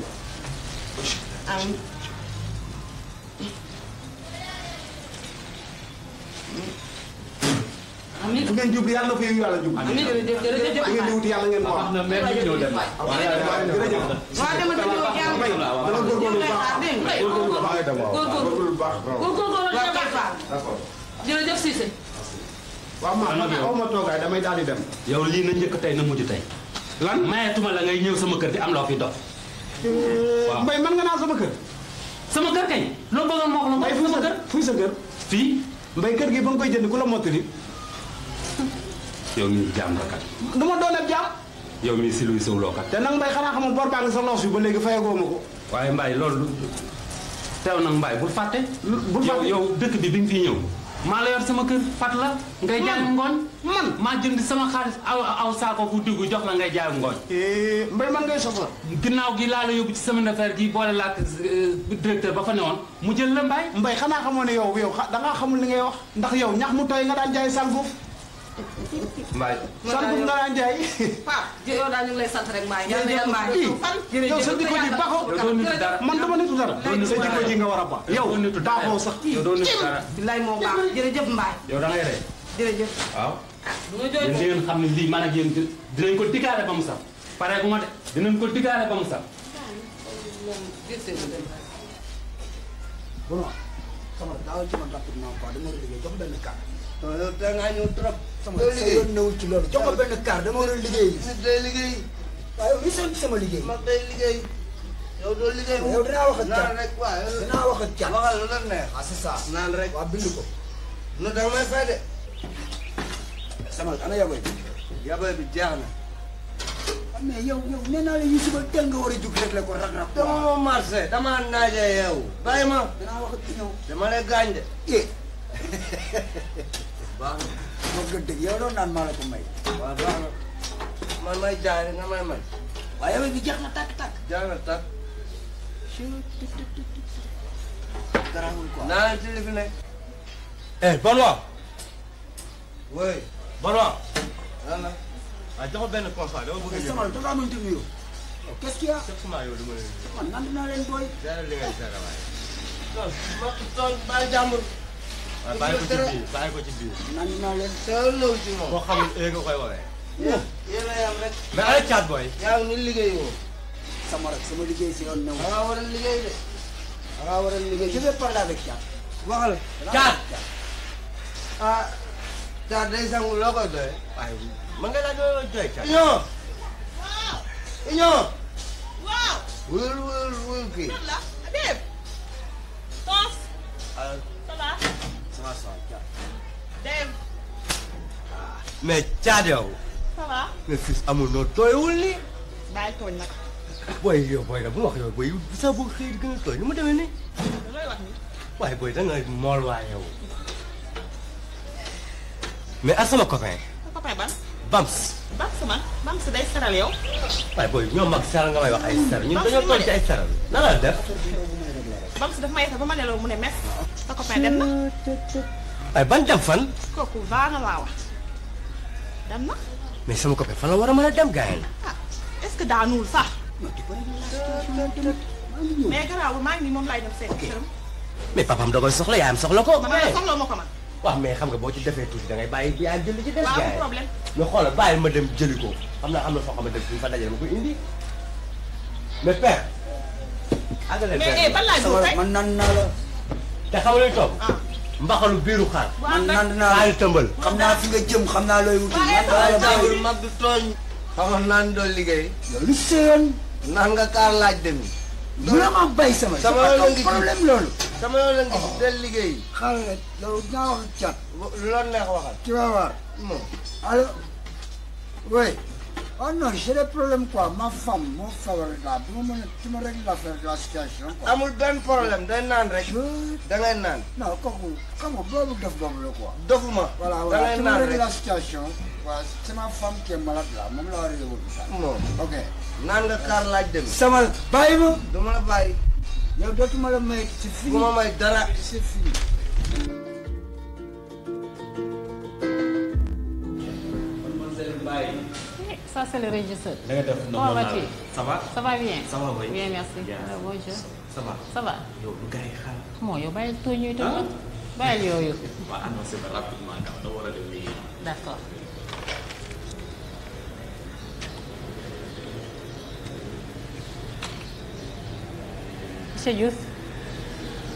amiin. fu ngeen jublu yàlla na fa yàlla jublu. amiin jërëjëf jërëjëf. fu ngeen di wuti yàlla ngeen ko am. jërëjëf. waaw dama di ñëw jàmm. dama góorgóorlu bu baax. góorgóorlu bu baax. góorgóorlu jërëjëf Cissé. waaw maa xaw ma toogaay damay daal di dem. yow lii na njëkk tey na mujj tey. lan mayetuma la ngay ñëw sama kër di am loo fi dox. waaw Mbaye man nga naan sama kër. sama kër kay. loo bëggoon moo ko la Mbaye fuy sa kër. fii. Mbaye kër gi ba nga koy jënd ku la mottali. yow mii jaam la kat. du ma doon ab jaam. yow mii si luy sëwloo kat. te nag Mbaye xanaa xamul bor baa ngi sa loos bi ba léegi fayagoo ma ko. waaye Mbaye loolu teew nag Mbaye bul fàtte. bul fàtte yow dëkk bi nga fi ñëw. maa la yor sama kër fat la. ngay jaay ngooñ. man maa jënd sama xaalis aw saako bu dugg jox la ngay jaay ngooñ. Mbaye man ngay soxla. ginnaaw gi laa la yóbbu ci semaine d'affaires gi boole la ak directeur ba fa newoon mu jël la Mbaye. Mbaye xanaa xamoo ne yow da ngaa xamul li ngay wax ndax yow ñax mu tooy nga daan jaay salguf. Mbaye. salguf nga daan jaay. Pape yow daal ñu ngi lay sant rek Mbaye. jërëjëf Mbaye yow sa jikko ji baaxoo. man dama nitu dara. sa jikko ji nga war a baax. yow baaxoo sax. yow doo nitu dara. billaay moo baax jërëjëf Mbaye. yow da ngay rey. jërëjëf. waaw. yéen di ngeen xam ne lii man ak yéen dinañ ko diggaale ba mu sax. pare bu ma de dinañ ko diggaale ba mu sax. bon sama daaw ci ma rapidement quoi dama war a liggéey jox benn carte. non yow da ngaa ñëw trop. sama yoon newul ci loolu jox ma benn carte dama war a liggéey. nit day liggéey. waaw yow gisoo ci sama liggéey. mag day liggéey. yow doo liggéey. yow dinaa wax ak naan rek waaw dinaa wax ak cat. waxal lu la neex. ah c'est ça. naan rek. waaw bind ko. nu da nga may fay de. sama ana yaboy bi. yaboy bi jeex na. mais yow nee naa la yi suba teel nga war a jug rek la ko rak-rak. dama ma marché dama naajee yow. bàyyi ma. dinaa wax ak ñëw. dama lay gaañ de. baax na. moom nga dëgg yow doon naan maa la ko may. waaw baax na. man may jaay nga may may. waaye yaboy bi jeex na tàkk-tàkk. jeex na tàkk. garaawul quoi. naa ci li fi nekk. Benoît. oui. Benoît. lan la. ah jox benn constat dama bëgg a sama dafa amante ni yow. qu'est-ce qu'il y a. yow dama lay. man naan dinaa leen booy. seeral li ngay seeral waaye. non ma toog bàyyi jàmbur. waaw bàyyi ko ci biir bàyyi ko ci biir. naan dinaa leen. seeral ñëw ci moom. boo xamul nga koy woowee. yéen a yam rek. mais ana caat booy. yaa ngi ni liggéey woo. sama rek sama liggéey si yoon new. da ngaa war a liggéey de. da ngaa war a liggéey je vais parler avec Thiat. waxal. caat. ah. caat day sangu loo koy doyee. waaye man nga laaj loo doy caat. Union. Union. waaw. wuyul kii. la Dave. Tons. ça va. ça va Thiat. Dave. mais caat yow. ça va. mais fils amul noo tooyewul nii. bàyyi tooñ nag. booy yow booy nag bu wax yow booy sa bu xëy di gën a tooy ni mu demee nii. looy wax nii. waaye booy da nga mool waa yow. mais ak sama copain. copain ban. Bams. Bams day seral yow. waaye booy ñoom mag seral nga may wax ay seral ñun dañoo toll ci ay seral na la def. Bams daf may ba ma neloo mu ne mes. sa copain dem na. waaye ban dem fan. kooku baax na laa wax. dem na. mais sama copain fan la war a mën a dem gars yi. ah est-ce que daanuwul sax. mais garaawul maa ngi nii moom laay dem seet këram. mais papaam da koy soxla yaayam soxla ko. man soxla ma ko man. waaw mais xam nga boo ci defee tuuti da ngay bàyyi bi yaayam jëli ci des. waaw gars yi problème. mais xoolal bàyyi ma dem jëli ko xam naa am na foo xamante ne suñu fa dajale ma koy indi mais père. àggale mais ban laa jóg tey man nan naa la. te xam nga toog. mbaxalu biiru xaar. man nan naa la xaari tëmbal. xam naa fi nga jëm xam naa looy wuti. waaye mag du tooñ. xamal naan doon liggéey. yow lu seen. naan nga kaar laaj dem. vraiment bay sama. sama yoon la ngi problème loolu. sama yoon la ngi del liggéey. xaaral rek yow naa wax cat. lu la neex waxal. tu vas voir. allo. oui. oh non j'ai des problèmes quoi ma femme mon favori là bi ma mën a tu me règles l'affaire de la situation quoi. amul benn problème day naan rek. da ngay naan. non kooku xam nga boobu dof boobu la quoi. dofuma. voilà da voilà ngay tu me naan règles rek. la situation. waaw c'est ma femme qui est malade là moom la war a yóbbu ça. non ok. naan nga kaar laaj dem. sama bàyyi ma. dama la bàyyi. yow dootuma la may c'est fini. bu ma may dara. c'est fini. Ça, c'est le régisseur. Comment vas-tu? Ça va? Ça va bien? Ça va, oui. Bien, merci. Bien. Bonjour. Ça va? Ça va? Yo, lu gars yi xaar. Bon, yow bàyyil tooñ ñuy tooñ. Bàyyil yooyu. Waaw annoncé ba rapidement gaaw da war a dem liggéey. D'accord. Monsieur Diouf,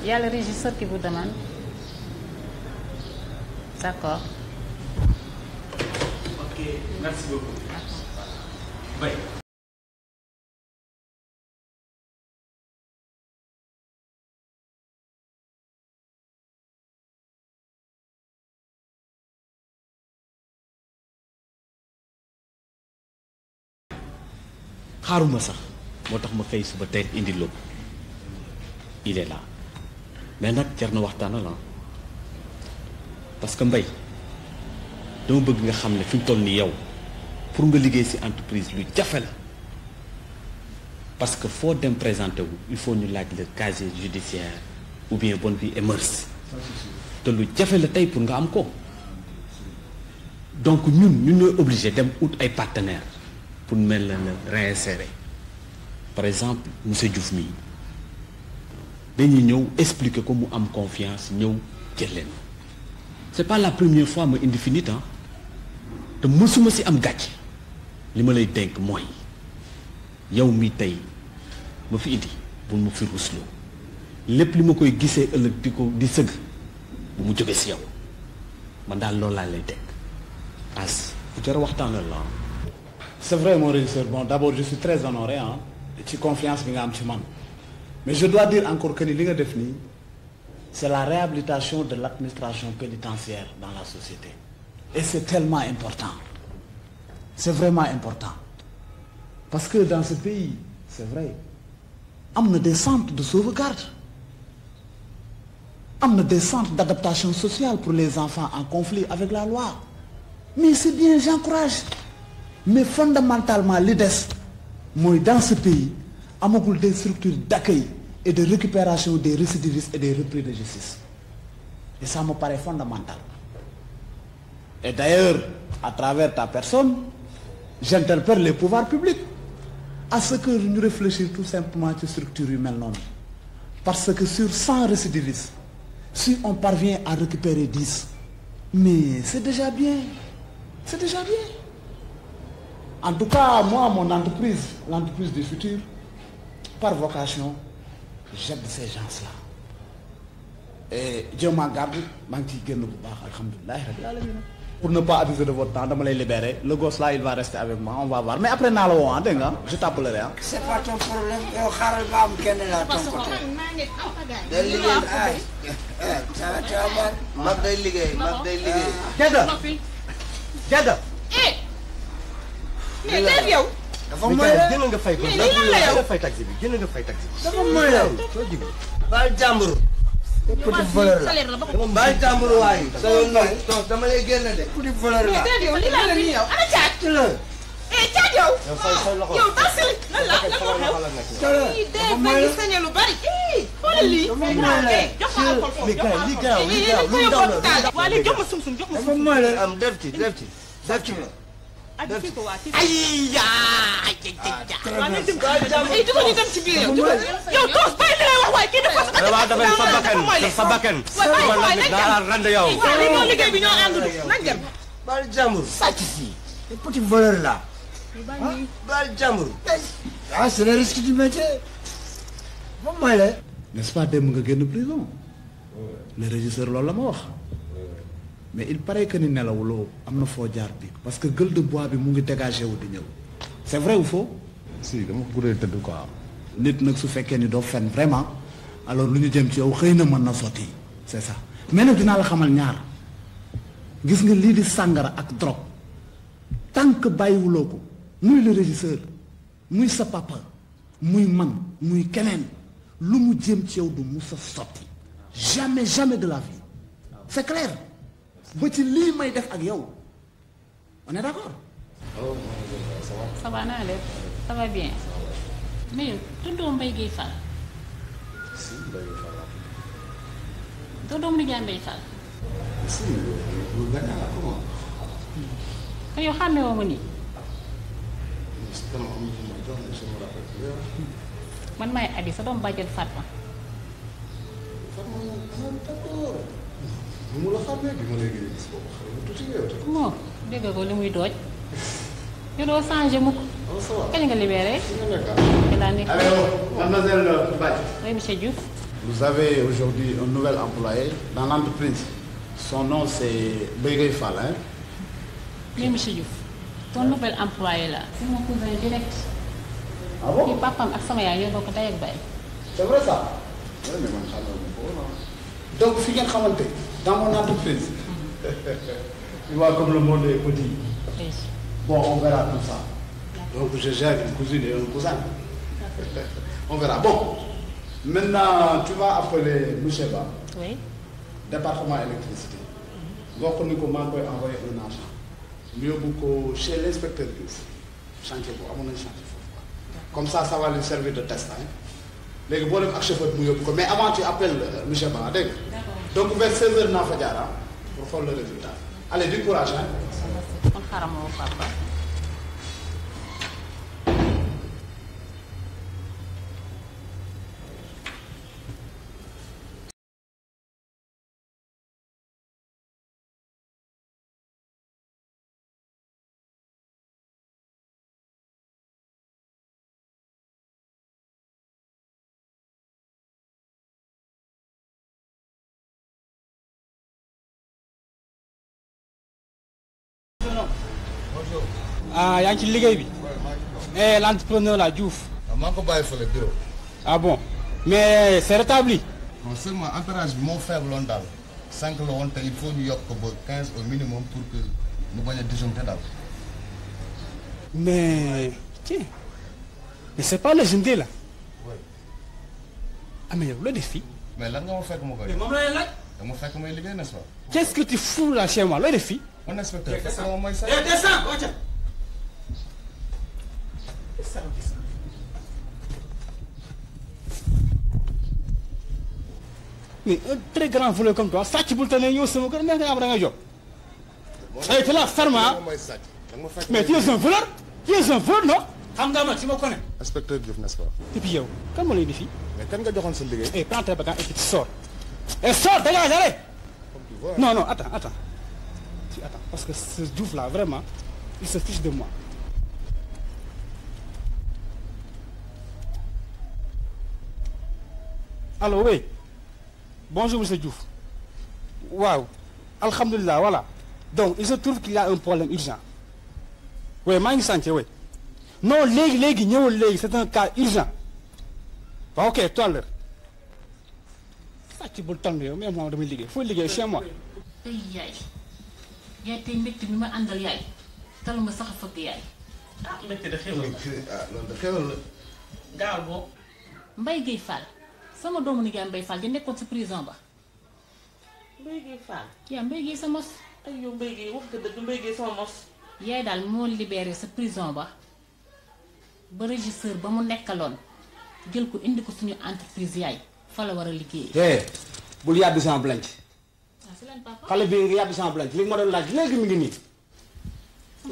il y a le régisseur qui vous demande. D'accord. Ok, merci beaucoup. Oui. xaaruma sax moo tax ma xëy suba tey indi loo il est là mais nag jar na waxtaanal la parce que Mbaye dama bëgg nga xam ne fi mu toll nii yow pour nga liggéey ci entreprise lu jafe la parce que foo dem présenté wu il faut ñu laaj le casier judiciaire ou bien bonne vie et mœurs te lu jafe la tey pour nga am ko donc ñun ñooy obligé dem ut ay partenaires pour mel na la réinsérer par exemple monsieur Diouf mii dañuy ñëw expliquer ko mu am confiance ñëw jël leen c'est pas la première fois ma indi fi nit te mësuma ci am gàcc li ma lay dénk mooy yow mi tey ma fi indi bul ma fi rusloo lépp li ma koy gisee ëllëg di sëgg bu mu jóge ci yow man daal loolu laa lay dénk as bu jar waxtaanal la. C'est vrai mon régisseur, bon d'abord je suis très honoré hein ci confiance bi nga am ci man mais je dois dire encore que ni li nga def nii c'est la réhabilitation de l'administration pénitentiaire dans la société et c'est tellement important c'est vraiment important parce que dans ce pays c'est vrai am na des centres de sauvegarde am na des centres d'adaptation sociale pour les enfants en conflit avec la loi mais c'est bien j'encourage mais fondamentalement li des mooy dans ce pays amagul des structures d'accueil et de récupération des récidivistes et des repris de justice et ça me paraît fondamental et d'ailleurs à travers ta personne j'interpelle les pouvoirs publics à ce que ñu réfléchir tout simplement ci structures yu mel noonu parce que sur 100 récidivistes si on parvient à récupérer 10 mais c'est déjà bien En tout cas, moi, mon entreprise, l'entreprise du futur, par vocation, j'aide ces gens-là. Et Dieu m'en garde, alhamdoulilah. Pour ne pas abuser de votre temps, je vais les libérer. Le gosse là, il va rester avec moi, on va voir. Mais après, je t'appellerai. Hein. C'est pas ton problème. Yo, xaaral ba am kenn la ton côté. day liggéey ay ça va tu vas voir. mag day liggéey. Jada. mais tey yow. dafa mooy la gën nga fay ko. mais lii lan la yow nga fay taxi bi gën nga fay taxi bi. dafa mooy la soo jig baal jàmbur. petit voleur la. bàyyi jàmbur waay. sa yoon nag toog dama lay génne de. petit voleur la. mais yow li la la nii yow ana caat. caat yow. yow tasili lan la lan moo xew. lii dee ba gis nañu lu bari. xoolal lii. jox ma alcool foofu jox ma alcool. lii garaaw lu ndaw la. waa léegi jox ma sum jox ma sum. am def ci. aji fii ko waa ci. waaw nañ dem dugal ñu dem ci biir yow toos bàyyi li ngay wax waaye kii dafa sa bakkan man la daa rand yow. waaw li ñoo liggéey bi ñoo ànd du nañ dem. baal jàmbur. sàcc si. petit voleur la. baal jàmbur. ah c'est le risque du métier. moom mooy la. n'est-ce pas dem nga génn prison. le régisseur loolu la ma wax. mais il paraît que ni nelawuloo am na foo jaar bi parce que gueule de bois bi mu ngi dégagé wu di ñëw. c'est vrai ou faux. si dama ko guddee tëdd quoi. nit nag su fekkee ni doo fen vraiment alors lu ñu jëm ci yow xëy na mën na sotti c'est ça mais nag dinaa la xamal ñaar gis nga lii di sàngara ak drogue tant que bàyyiwuloo ko muy le régisseur muy sa papa muy man muy keneen lu mu jëm ci yow du musa sotti jamais de la vie c'est clair ba ci lii may def ak yow on est d'accord. ça va naa def ça va bien mais tuddoo Mbaye Gueye Fall. si Mbaye Gueye Fall. doo doomu nijaay Mbaye Fall. si lu gën a comment. te yow xàmme woo ma nii. man maay Adi sa doom bàjjen Fatma. bu mu la xàmmee bi ma léegi gis boobu xale bu tuuti yow tamit. moo dégg ko li muy dooj. yow doo changé mukk. kañ nga libéré. Alors, mademoiselle Badji. Oui, monsieur Diouf. Vous avez aujourd'hui un nouvel employé dans l'entreprise. Son nom c'est Mbaye Gueye Fall, hein? Oui, monsieur Diouf. Ton nouvel employé là. C'est mon cousin direct. Ah bon? Kii papaam ak sama yaay ñoo bokk ndey ak baay. C'est vrai ça? Oui, mais man xamal ko woon. Donc fi ngeen xamante dans mon entreprise. Tu vois comme le monde est petit. Oui. Bon, on verra tout ça. Donc je gère une cousine et un cousin. On verra. Bon, maintenant tu vas appeler Monsieur Ba. Oui. Département électricité. nga wax ni ko maa ngi koy envoyé un agent. ñu yóbbu ko chez l'inspecteur Diouf. chantier boobu amoon nañu chantier foofu quoi. Comme ça va lui servir de test hein. Léegi boo dem ak chauffeur mu yóbbu ko mais avant tu appelles Monsieur Ba dégg nga. Donc vers 16h naa fa jaar pour xool le résultat. Allez du courage hein. kon xaaral ma woo papa. Ah, yaa ngi ci liggéey bi. L'entrepreneur là Diouf. maa ngi ko bàyyi fële bureau. Ah bon, mais c'est rétabli. non seulement entourage bi moo faible loon daal 5 la woon te il faut ñu yokk ko ba 15 au minimum pour que ñu bañ a disjoncté daal. Mais tiens, mais c'est pas légendé là. oui. Ah mais yow loo def fii. mais lan nga ma fekk ma koy. mais moom la laaj. dama fekk may liggéey n'est-ce pas. Qu'est-ce que tu fous là chez moi looy def fii. mon inspecteur fekk na ma mooy sax. Mais un très grand voleur comme toi sàcc bul tane ñëw sama kër neex nga am da nga jóg. ay te la ferme ah. mais tu es un voleur. tu es un voleur non. xam nga ma si ma connais. inspecteur Diouf n'est-ce pas. et puis yow kan moo lay indi fii. mais kan nga joxoon sa liggéey. eh prends tes bagages et puis tu sors. et sors dégage allez. non non attends. Si, attends parce que ce Diouf là vraiment il se fiche de moi. Allô oui. Bonjour monsieur Diouf. Waaw. Alhamdulillah voilà. Donc il se trouve qu'il y a un problème urgent. Oui maa ngi santé oui. Non léegi ñëwal léegi c'est un cas urgent. Waaw ok tout à l'heure. Sàcc bul tànn yow même moom damay liggéey fooy liggéey chez moi. tey yaay tey mbégte mi ma àndal yaay talu ma sax a fëgg yaay. ah mbégte de xéwal la. loolu de xéwal la. gaawal boo. Mbaye Gueye Fall sama doomu nijaay Mbaye Fall di nekkoon ci prison ba Mbaye Gueye Fall. yaa Mbaye Gueye sa mos. ay yow Mbaye Gueye wax nga dëgg Mbaye Gueye sama mos. yaay daal moo libéré sa prison ba régisseur ba mu nekkaloon jël ko indi ko suñu entreprise yaay fa la war a liggéey. bul yàbbi sama blanc. si lan papa. xale bi yàbbi sama blanc li nga ma doon laaj léegi mi ngi nii.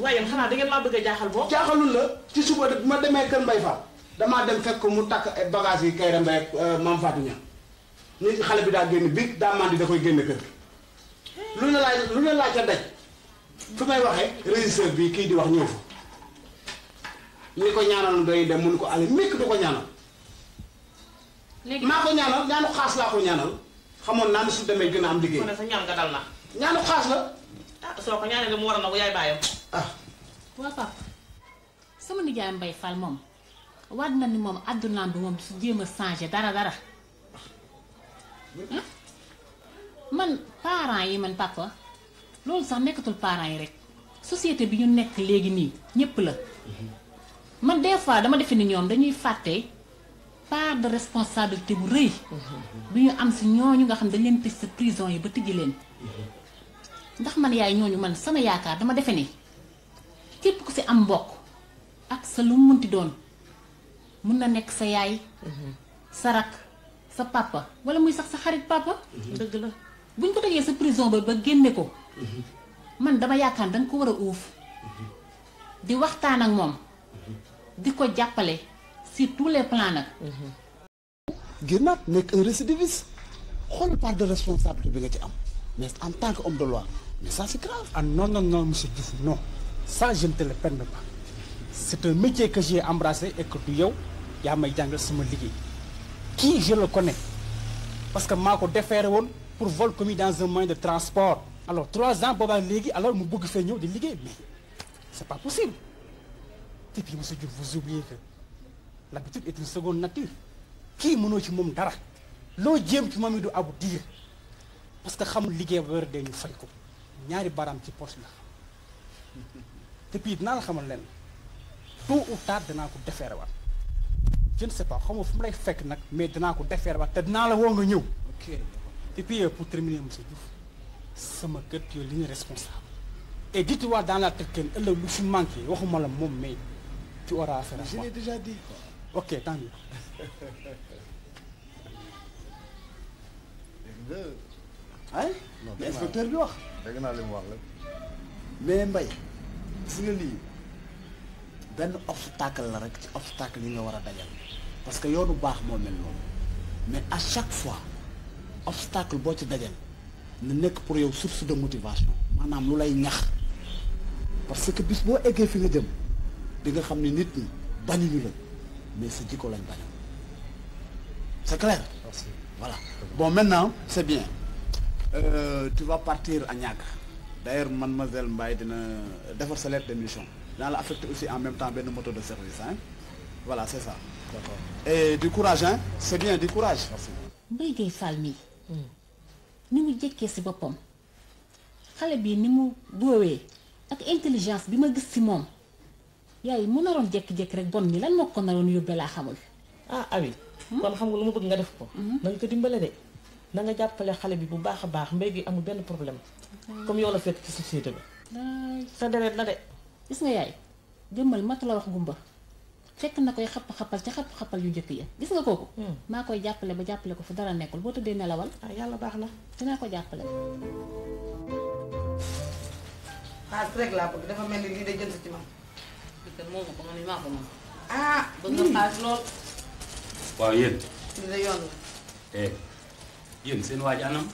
waaye yéen xanaa da ngeen maa bëgg a jaaxal boo. jaaxalul la ci suba de ma demee Kër Mbaye Fall damaa dem fekk mu takk ay bagages yi Kayra Mbaye ak Mame Fatou Niang ni xale bi daa génn biig daa mandi da koy génn kër gi lu ne laaj ca daj fi may waxee régisseur bi kii di wax ñëw fa ni ko ñaanal doy dem mun ko ale mekk du ko ñaanal maa ko ñaanal ñaanu xaas laa ko ñaanal xamoon naa ni su demee gën a am liggéey. mu ne sa ñaan nga dal na. ñaanu xaas la. soo ko ñaanee mu war a nangu yaay bàyyam. waa papa sama nijaay Mbaye Fall moom waat na ni moom àddunaam bi moom su jéem a changé dara man parents yi man papa loolu sax nekkatul parents yi rek société bi ñu nekk léegi nii ñépp la man des fois dama defe ni ñoom dañuy fàtte part de responsabilité bu rëy bi ñu am si ñooñu nga xam dañ leen tëj sa prison yi ba tijji leen ndax man yaay ñooñu man sama yaakaar dama defe ni képp ku si am mbokk ak sa lu mu munti doon mun na nekk sa yaay sa rak sa papa wala muy sax sa xarit papa dëgg la buñ ko tegee sa prison ba génne ko man dama yaakaar danga ko war a uuf di waxtaan ak moom di ko jàppale sur tous les plans nag génnaat nekk un récidiviste xool part de responsabilité bi nga ci am mais en tant qu'homme de loi mais ça c'est grave. Ah non monsieur Diouf non ça je ne te le permets pas c'est un métier que j'ai embrassé et que du yow yaa may jàngal sama liggéey kii je le connais parce que maa ko déféré woon pour vol commis dans un moyen de transport alors 3 ans boobaa léegi alors mu bëgg fee ñëw di liggéey mais c'est pas possible et puis monsieur Diouf vous oubliez que l'habitude est une seconde nature kii mënoo ci moom dara loo jéem ci moom it du aboutir parce que xamul liggéey ba weer dee ñu fay ko ñaari baaraam ci poche la te puis dinaa la xamal leen tôt ou tard danaa ko defeere waat je ne sais pas xam nga fu mu lay fekk nag mais danaa ko defeere waat te dinaa la woo nga ñëw. ok et puis pour terminer monsieur Diouf sama kër yow li ñu responsable et dites-toi dans la tête que ëllëg lu fi manqué waxuma la moom mais tu auras affaire à moi. Je l'ai déjà dit. ok tant mieux. ay mais inspecteur bi wax. dégg naa li mu wax la. mais Mbaye gis nga lii benn obstacle la rek ci obstacle yi nga war a dajal parce que yoonu baax moo mel noonu mais à chaque fois obstacle boo ci dajal na nekk pour yow source de motivation maanaam lu lay ñax parce que bis boo eggee fi nga jëm di nga xam ne nit ñi bañuñu la mais sa jikko lañ bañal c'est clair. Merci. Voilà bon maintenant c'est bien. Tu vas partir à Niaga. D'ailleurs, mademoiselle Mbaye dina defar sa lettre d'émission. Dans la affecter aussi en même temps benn moto de service hein. Voilà, c'est ça. D'accord. Et du courage hein. C'est bien, du courage. Merci. Mbaye Gueye Fall mii ni mu jëkkee si boppam xale bii ni mu boowee ak intelligence bi ma gis si moom yaay mu naroon jékki-jékki rek bon ni lan moo ko naroon yóbbee laa xamul. ah Abi kon xam nga lu ma bëgg nga def ko na nga ko dimbale de na nga jàppale xale bi bu baax a baax Mbaye Gueye amul benn problème comme yow la fekk ci société bi sa deret la de gis nga yaay jëmmal matu la wax gumba fekk na koy xapp-xappal ca xapp-xappal yu njëkk ya gis nga kooku maa koy jàppale ba jàppale ko fu dara nekkul boo tëddee nelawal yàlla baax na dinaa ko jàppale xaalis rek laa bëgg dafa mel ni lii day jënd ci man kër moomu ko man maa ko moom ah bëgg nga xaalis lool waaw yéen lii da yoon la yéen seen waaj anam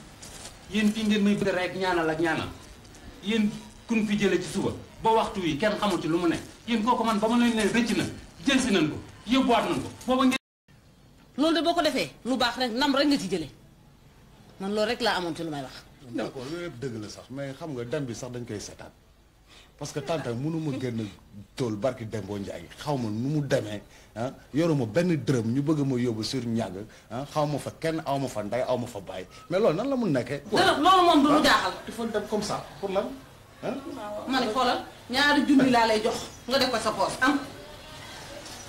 yéen fii ngeen may bëgg rek ñaanal ak ñaanal yéen kun fi jële ci suba ba waxtu wi kenn xamul ci lu mu ne yéen kooku man ba ma leen ne rëcc na jël si nañ ko yóbbuwaat nañ ko booba ngeen loolu de boo ko defee lu baax rek nam rek nga ci jële man loolu rek laa amoon ci lu may wax d'accord loolu yëpp dëgg la sax mais xam nga dem bi sax dañ koy seetaan parce que tante mënuma génn tool barki Dembo Ndiaye xaw ma nu mu demee ah yoruma benn dërëm ñu bëgg ma yóbbu sur ñàgg ah xaw ma fa kenn aw ma fa ndey aw ma fa bàyyi mais loolu nan la mun nekkee. loolu moom du lu jaaxal. il faut dem comme ça pour lan ah. ma ne xoolal ñaari junni laa lay jox nga def ko sa poos am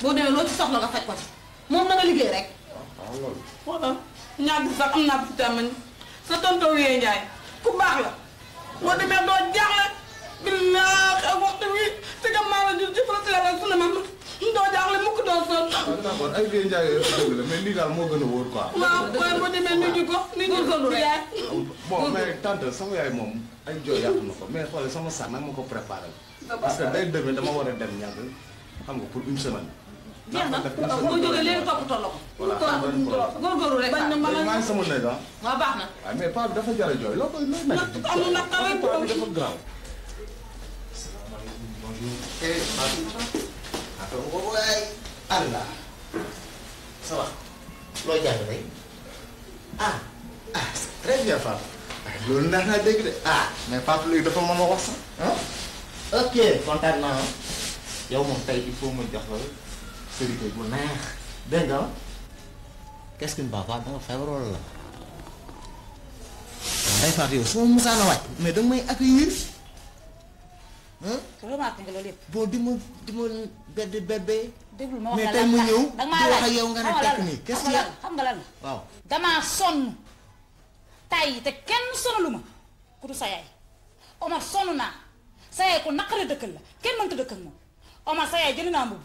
boo demee loo ci soxla nga faj ko ci moom na nga liggéey rek. waaw loolu. xoolal ñaar sax am naa fi tàmmañ sa tonton Wiyee Ndiaye ku baax la boo demee doo jaaxle billaahi ak waxtu wi te gam maa la jur ci farata yàlla su ne ma doo jaaxle mukk doo sonn. d'accord ay Guèye Ndiaye dëgg la mais lii daal moo gën a wóor quoi. waaw waaye boo demee nuyu ko yaay. bon mais tante sama yaay moom ay jooy yàq na ko mais xoolal sama sax nag ma ko préparé. parce que day demee dama war a dem ñàkk xam nga pour une semaine. jeex na boo jógee léegi toppatoo la ko. voilà góorgóorlu rek bañ na ma la maa ngi sama néeg ah. waaw baax na. waaw mais paa bi dafa jar a jooy loo koy looy nekk. amul nag tawee paa bi dafa grave. Allah ça va loo jàng tey ah très bien Fatou loolu neex naa dégg de mais Fatou léegi dafa mën a wax sax ok kontaan naa yow moom tey il faut ma jox la sërite bu neex dégg nga qu'est-ce qui ne va pas da nga feebar wala la day Fatou yow su ma musaana wàcc mais danga may accueillir remarqué nga loolu yëpp. bon di ma bébé. déglu ma wax mais la tey mu ñëw di danga maa wax laaj ak yow nga ne tekk nii qu'est-ce qu'il y a xam nga lan la. waaw damaa sonn tay te kenn sonalu ma ku du sa yaay Omar sonn naa sa yaay ko naqare dëkkal la kenn mënta dëkk ak moom Omar sa yaay jënd naa mbubb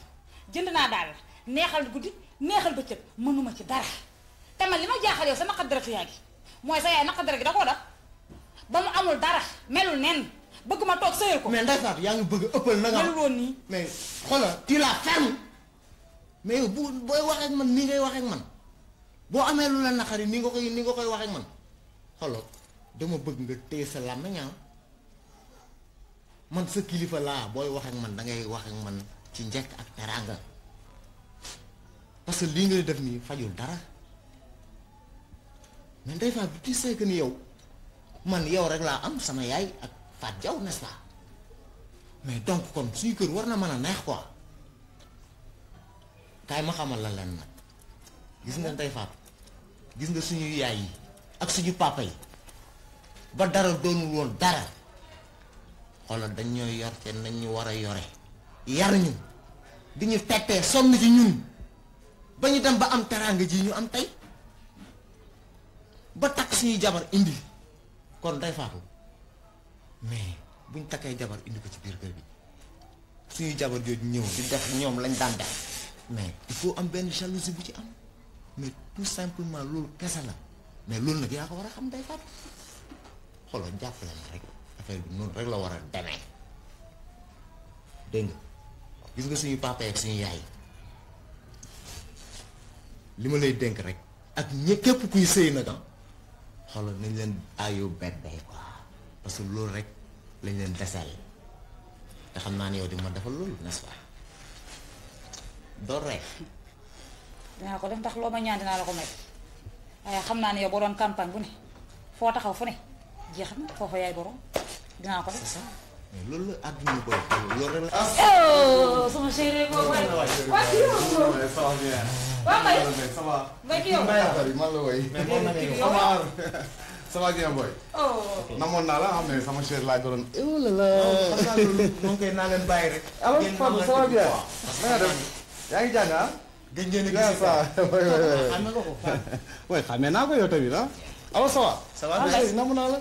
jënd naa daal neexal guddi neexal bëccëg mënuma ci dara te man li ma jaaxal yow sa naqar dara yaa gi mooy sa yaay naqar dara gi da koo def ba mu amul dara melul nen bëgg ma toog sëyal ko. mais Ndeye Fatou yaa ngi bëgg ëppal na nga. melul woon nii. mais xoolal tu la ferme mais yow booy wax ak man nii ngay wax ak man boo amee lu la naqari ni nga koy wax ak man xoolal dama bëgg nga téye sa làmmiñ man sa kilifa laa booy wax ak man da ngay wax ak man ci njëkk ak teraanga parce que lii ngay def nii fajul dara mais Ndeye Fatou tu sais que ni yow man yow rek laa am sama yaay ak Fat Diaw n'est-ce pas mais donc kon suñu kër war na mën a neex quoi kaay ma xamal la leen nag gis nga Ndeye Fatou gis nga suñu yaay yi ak suñu papa yi ba dara doonul woon dara xoolal dañ ñooy yor te nañ ñu war a yore yar ñu di ñu tettee sonn ci ñun ba ñu dem ba am teraanga ji ñu am tey ba takk suñuy jabar indi kon Ndeye Fatou mais buñ takkee jabar indi ko ci biir kër gi suñuy jabar jooju ñëw di def ñoom lañ daan def mais il faut am benn jalousie bu ci am mais tout simplement loolu kese la mais loolu nag yaa ko war a xam Ndeye Fatou xoolal jàppale na rek affaire bi noonu rek la war a demee dégg nga gis nga suñu papa ak suñu yaay li ma lay dénk rek ak képp kuy sëy nag xoolal nañ leen aayoo bébé quoi parce que loolu rek lañ leen desal te xam naa ne yow di ma defal loolu n'est-ce pas door rek dinaa ko def ndax loo ma ñaan dinaa la ko may waaye xam naa ne yow boo doon campagne bu ne foo taxaw fu ne jeex na foofa yaay borom dinaa ko def. mais loolu la àdduna booy loolu rek la. oh sama chérie boobu waay waa kii yow. waaw Mbaye. ça va. Mbaye kii yow. man la woy. ça va bien boy. namoon naa la xam ne sama chérie laa doon. oh là là xam naa loolu moom kay naa leen bàyyi rek. alors Fapal ça va bien. na nga def yaa ngi jàng ah. gëj ngeen a gis ça xam nga ko oui xamee naa ko yow tamit ah. alors ça va. ça va bien namu naa la.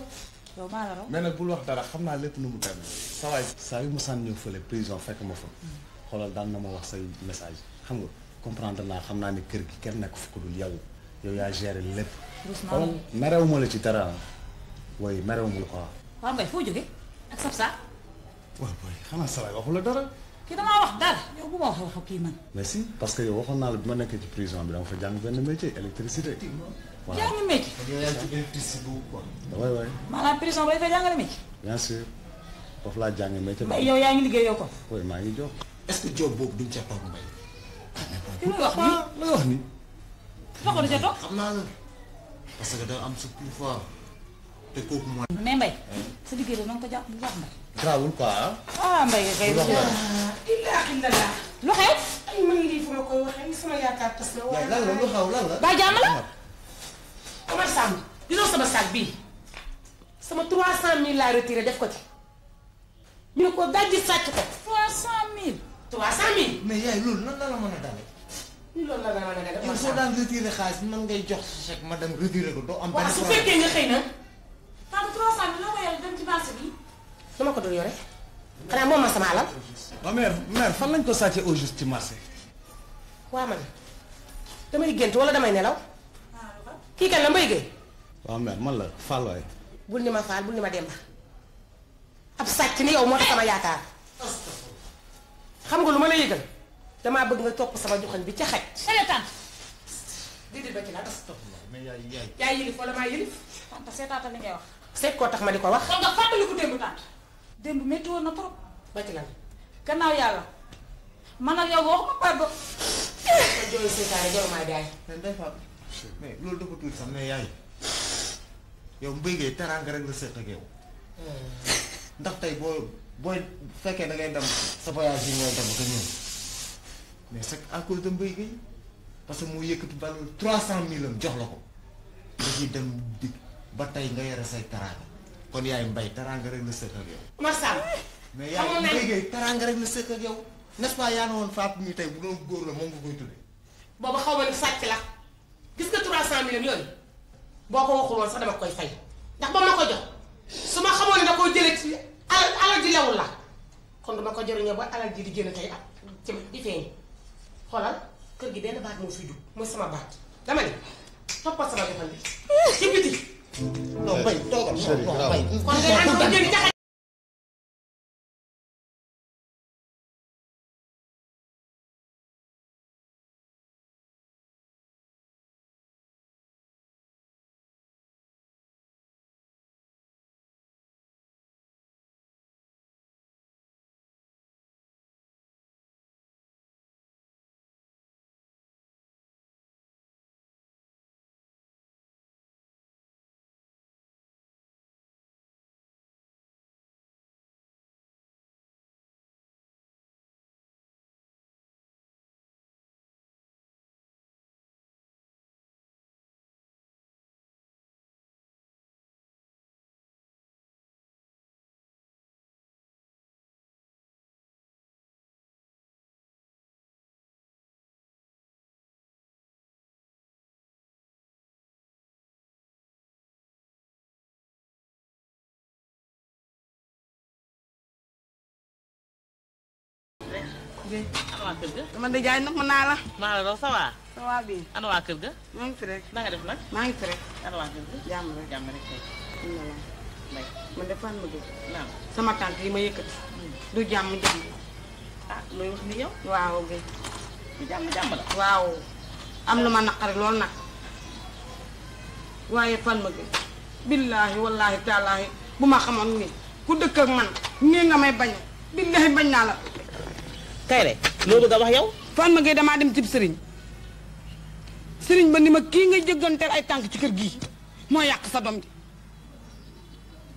yow maa la raw. mais nag bul wax dara xam naa lépp nu mu demee. ça va saa yu ma sànni ñëw fële prison fekk ma fa. xoolal daan na ma wax say message xam nga comprendre naa xam naa ne kër gi kenn nekk fu ko dul yow yow yaa géré lépp. xoolal merew ma la ci dara oui merew ma la quoi. waaw Mbaye foo jógee ak sab saa. waaw booy xanaa salaay waxu la dara. kii damaa wax dara yow bu ma wax waxu kii man. mais si parce que yow waxoon naa la bi ma nekkee ci prison bi dama fa jàng benn métier électricité. waaw jàng métier. yow yaa ngi ci électricité boobu quoi. waay waay. maanaam prison ba dafay jàngale métier. bien sûr foofu laa jàngee métier. Mbaye yow yaa ngi liggéey yow ko. oui maa ngi jox. est-ce que job boobu duñ ca toog Mbaye. ki muy wax nii lay wax nii. loxo du ca toog. xam naa la parce que da am sa plus fort te kooku mooy. mais Mbaye sa liggéey boobu na nga ko jàpp bu baax Mbaye. grawul quoi ah Mbaye kay. ilaahi lu xew. ay ma ngi nii fu ma koy waxee sama yaakaar tas na. lan la lu xew lan la. ba jàmm la. Omar Samb gisoo sama sac bii sama 300 000 laa retiré def ko ci ñu ne ko dajji sàcc ko. 300 000. 300 000. mais yaay loolu nan la la mën a dalee. loolu la nga mën a def. yow soo daan retiré xaalis man ngay jox sa chèque ma dem retiré ko doo am. waaw su fekkee nga xëy na Pape 300 bi loo ko yore dem ci marché bi. nu ma ko dul yore xanaa moom ma sama alal. waaw mère fan lañ ko sàccee au juste ci marché. waa man damay gént wala damay nelaw kii kan la Mbaye Gueye. waaw mère man la Fall waay. bul ni ma Fall bul ni ma Demba ab sàcc ni yow moo tax sama yaakaar xam nga lu ma la yëgal damaa bëgg nga topp sama joxañ bi ca xaj. seetaan. déedéet ba ci la das topp. mais yaay. yaa yilif wala maa yilif. tante seetaata li ngay wax. seet koo tax ma di ko wax. kon nga fàttaliku démb tante. démb métti woon na trop. ba ci lan. gannaaw yàlla man ak yow waxuma pardon. ma jooy seetaane jarumaa jaay. mais loolu dafa tuuti sax mais yaay yow Mbaye Gueye teraanga rek la seet ak yow ndax tey booy fekkee da ngay dem sa voyage yi ngay dem ak ñëw mais c'est à cause de Mbaye Gueye parce que mu yëkkati valeur 300 000 am jox la ko nga ciy dem dig ba tey nga yore say teraanga kon yaay Mbaye teraanga rek la seet ak yow. Marsal. mais yaay Mbaye Gueye teraanga rek la seet ak yow n'est-ce pas yaa ne woon Fatou mi tey bu doon góor la moom nga koy tuddee. booba xaw ma ne sàcc la gis nga 300 000 yooyu boo ko waxul woon sax dama koy fay ndax ba ma ko jox su ma xamoon ne da koo jëlee ci alal ji lewul la kon dama ko jëriñoo ba alal ji di génn tey ak ci di feeñ xoolal kër gi benn baat moo fiy dugg mooy sama baat dama ne toppal sama joxal bi ci biti. non Mbaye toogal non Mbaye. kon ngay ànd ko jënd jaxal. ana waa kër ga. dama de jaay nag mën naa la. maa la doon ça va. ça va bi. ana waa kër ga. maa ngi fi rek. na nga def nag. maa ngi fi rek. ana waa kër ga. jàmm rek jàmm rek kay. may man de fan ma dugg. naam. sama tante yi ma yëkkati. du jàmm jàmm. ah looy wax ni yow. waaw Guèye. du jàmm la. waaw am lu ma naqari lool nag waaye fan ma Guèye. billaahi wallaahi taalaahi bu ma xamoon ni ku dëkk ak man nii nga may bañ billaahi bañ naa la. Kayre loo bëgg a wax yow. fan ma Guèye damaa dem cib sëriñ sëriñ ba ni ma kii nga jëgganteel ay tànk ci kër gii moo yàq sa doom ji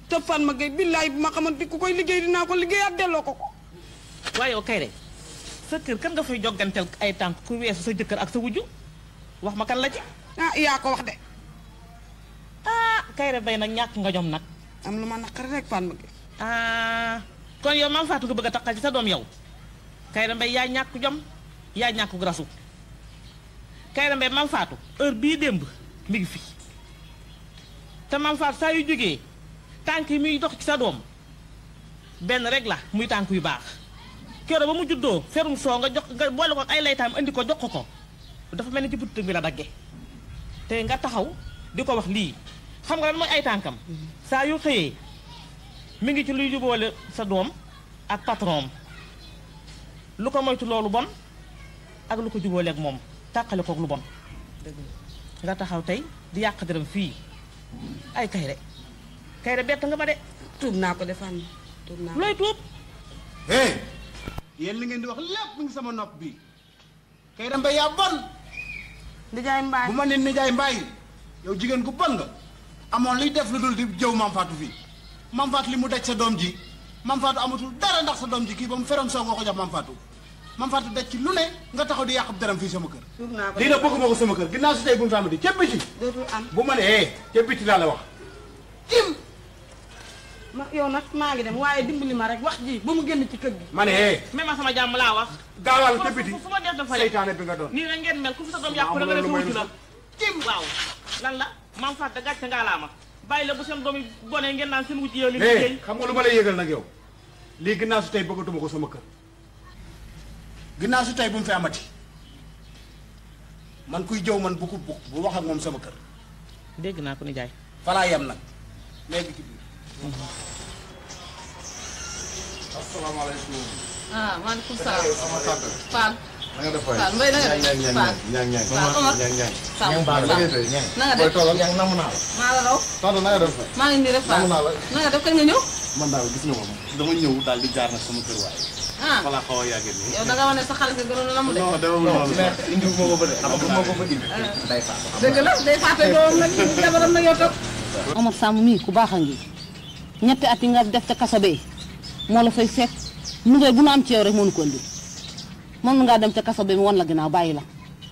te fan ma Guèye billaahi bu ma xamoon ku koy liggéey dinaa ko liggéeyaat delloo ko ko. waaye yow Kayre sa kër kan nga fay jogganteel ay tànk ku weesu sa jëkkër ak sa wujju wax ma kan la ci. ah yaa ko wax de. ah Kayre bay nag ñàkk nga jom nag. am lu ma naqari rek fan ma Guèye. ah kon yow Mame Fatou nga bëgg a taxal ci sa doom yow. Kayre Mbaye yaa ñàkk jom yaa ñàkk grasu Kayre Mbaye Mame Fatou heure bii démb mi ngi fi te Mame Fatou saa yu jógee tànk yi muy dox ci sa doom benn rek la muy tànk yu baax keroog ba mu juddoo ferum soo nga jox nga boole ko ay laytaam indi ko jox ko dafa mel ni ci butt bi la dagge te nga taxaw di ko wax lii xam nga lan mooy ay tànkam saa yu xëyee mi ngi ci luy jubóole sa doom ak patron lu ko moytu loolu bon ak lu ko jubóoleeg moom tàqale koog lu bon nga taxaw tey di yàq dërëm fii ay Kayre bett nga ma de. tuub naa ko defaan tuub naa ko. looy tuub. hey yéen li ngeen di wax lépp mu ngi sama nopp bi Kayre Mbaye yaa bon. Nijaay Mbaye bu ma nee Nijaay Mbaye yow jigéen gu bon nga amoon liy def lu dul di jëw Mame Fatou fii Mame Fatou li mu daj sa doom ji Mame Fatou amatul dara ndax sa doom ji kii ba mu feroon soo nga ko jox Mame Fatou Mame Fatou daj ci lu ne nga taxaw di yàq dërëm fii sama kër. tuub naa ko lii nag bëgguma ko sama kër ginnaaw si tey bu mu fa amati ca biti. dootul am bu ma nee ca biti laa la wax. tim ma yow nag maa ngi dem waaye dimbali ma rek wax ji ba mu génn ci kër gi. ma ne même ma sama jàmm laa wax. gaawal ca biti fu ma def dafa seytaane bi nga doon. nii la ngeen mel ku fi sa doom yàqu la nga def wutu la tim waaw lan la Mame Fatou da gàcce ngaa laa ma bàyyi la bu seen doom yi bonee ngeen naan seen wujj yow li liggéey. xam nga lu ma lay yëgal nag yow lii ginnaaw su tey bëggatuma ko sama kër ginnaaw su tey bu mu fi amati man kuy jëw man bu wax ak moom sama kër. dégg naa ko ni jaay. falaa yem nag léegi ci biir. asalaamaaleykum. ah maaleykum salaam. sama tante. Fall. na nga def fay. Fall Mbaye na nga def Fall. ñang Fall Omar. Sàmm na nga def. toogal ñang namm naa la. maa la raw. tante na nga def fay. maa ngi nii rek Fall. namm naa la. na nga def kañ nga ñëw. man daal gis nga moom dama ñëw daal di jaar nag sama kër waaye. ah voilà xaw a yàggee nii. yow da nga wane sa xaalis nga gënoon a mu de. non dama noonu mais indi moo ko fa de am moo ko fa indi. day faatu. dëgg la day fàtte doom nag jabaram nag yow tam. Omar Samb mii ku baax a ngi ñetti at yi nga def ca kaso bee moo la fay fekk nouvelle bu nu am ci yow rek moo nu ko indi mën ngaa dem ca kaso bee mu wan la ginnaaw bàyyi la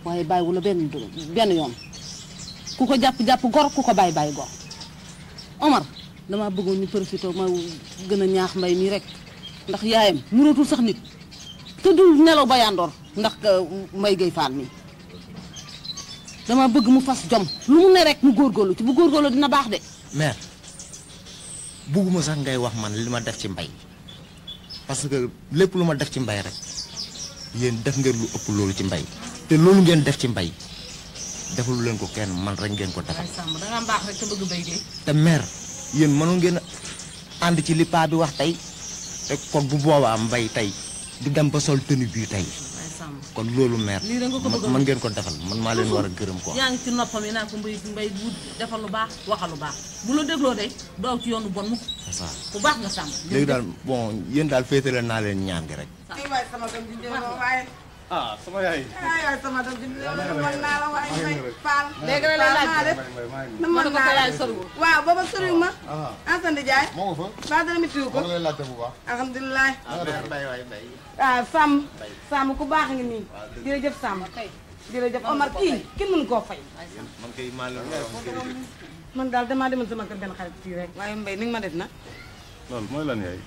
waaye bàyyiwu la benn yoon ku ko jàpp gor ku ko bàyyi gor Omar damaa bëggoon ñu profité ma gën a ñaax mbay mii rek ndax yaayam nurootul sax nit te dul nelaw ba yandoor ndax Mbaye Gueye Fall mii dama bëgg mu fas jom lu mu ne rek mu góorgóorlu ci bu góorgóorlu dina baax de. mère bugguma sax ngay wax man li ma def ci mbay parce que lépp lu ma def ci mbay rek yéen def ngeen lu ëpp loolu ci mbay te loolu ngeen def ci mbay deful leen ko kenn man rek ngeen ko defal. Samb da nga baax rek te bëgg Mbaye Gueye. te mère yéen mënu ngeen a ànd ci li paa bi wax tey te kon bu boobaa mbay tey du dem ba sol tenue bii tey. kon loolu mère lii rek nga ko bëgg man ngeen ko defal man maa leen war a gërëm quoi. yaa ngi ci noppam yi naan ko mbay bu defal lu baax waxal lu baax bu la dégloo de doo ci yoonu bon mukk. c'est ça bu baax nga Samb. léegi daal bon yéen daal féetale naa leen ñaan gi rek. waay sama doom ji waaye. ah sama yaay. waay sama doom ji mën naa la waaye may Fall. léegi la lay laaj na mën naa la yaay soriwul. waaw booba soriwul ma. Ansandi Jaay. moo ko fa. ba dana mitiwu ko. moo lay laajte bu baax. alhamdulilah. mbay waay mbay. waaw Samb ku baax nga nii. jërëjëf Samb. jërëjëf Omar kii kenn mënu koo fay. man kay maa leen war a man daal damaa demoon sama kër benn xarit fii rek. waaye Mbaye ni nga ma def na. loolu mooy lan yaay.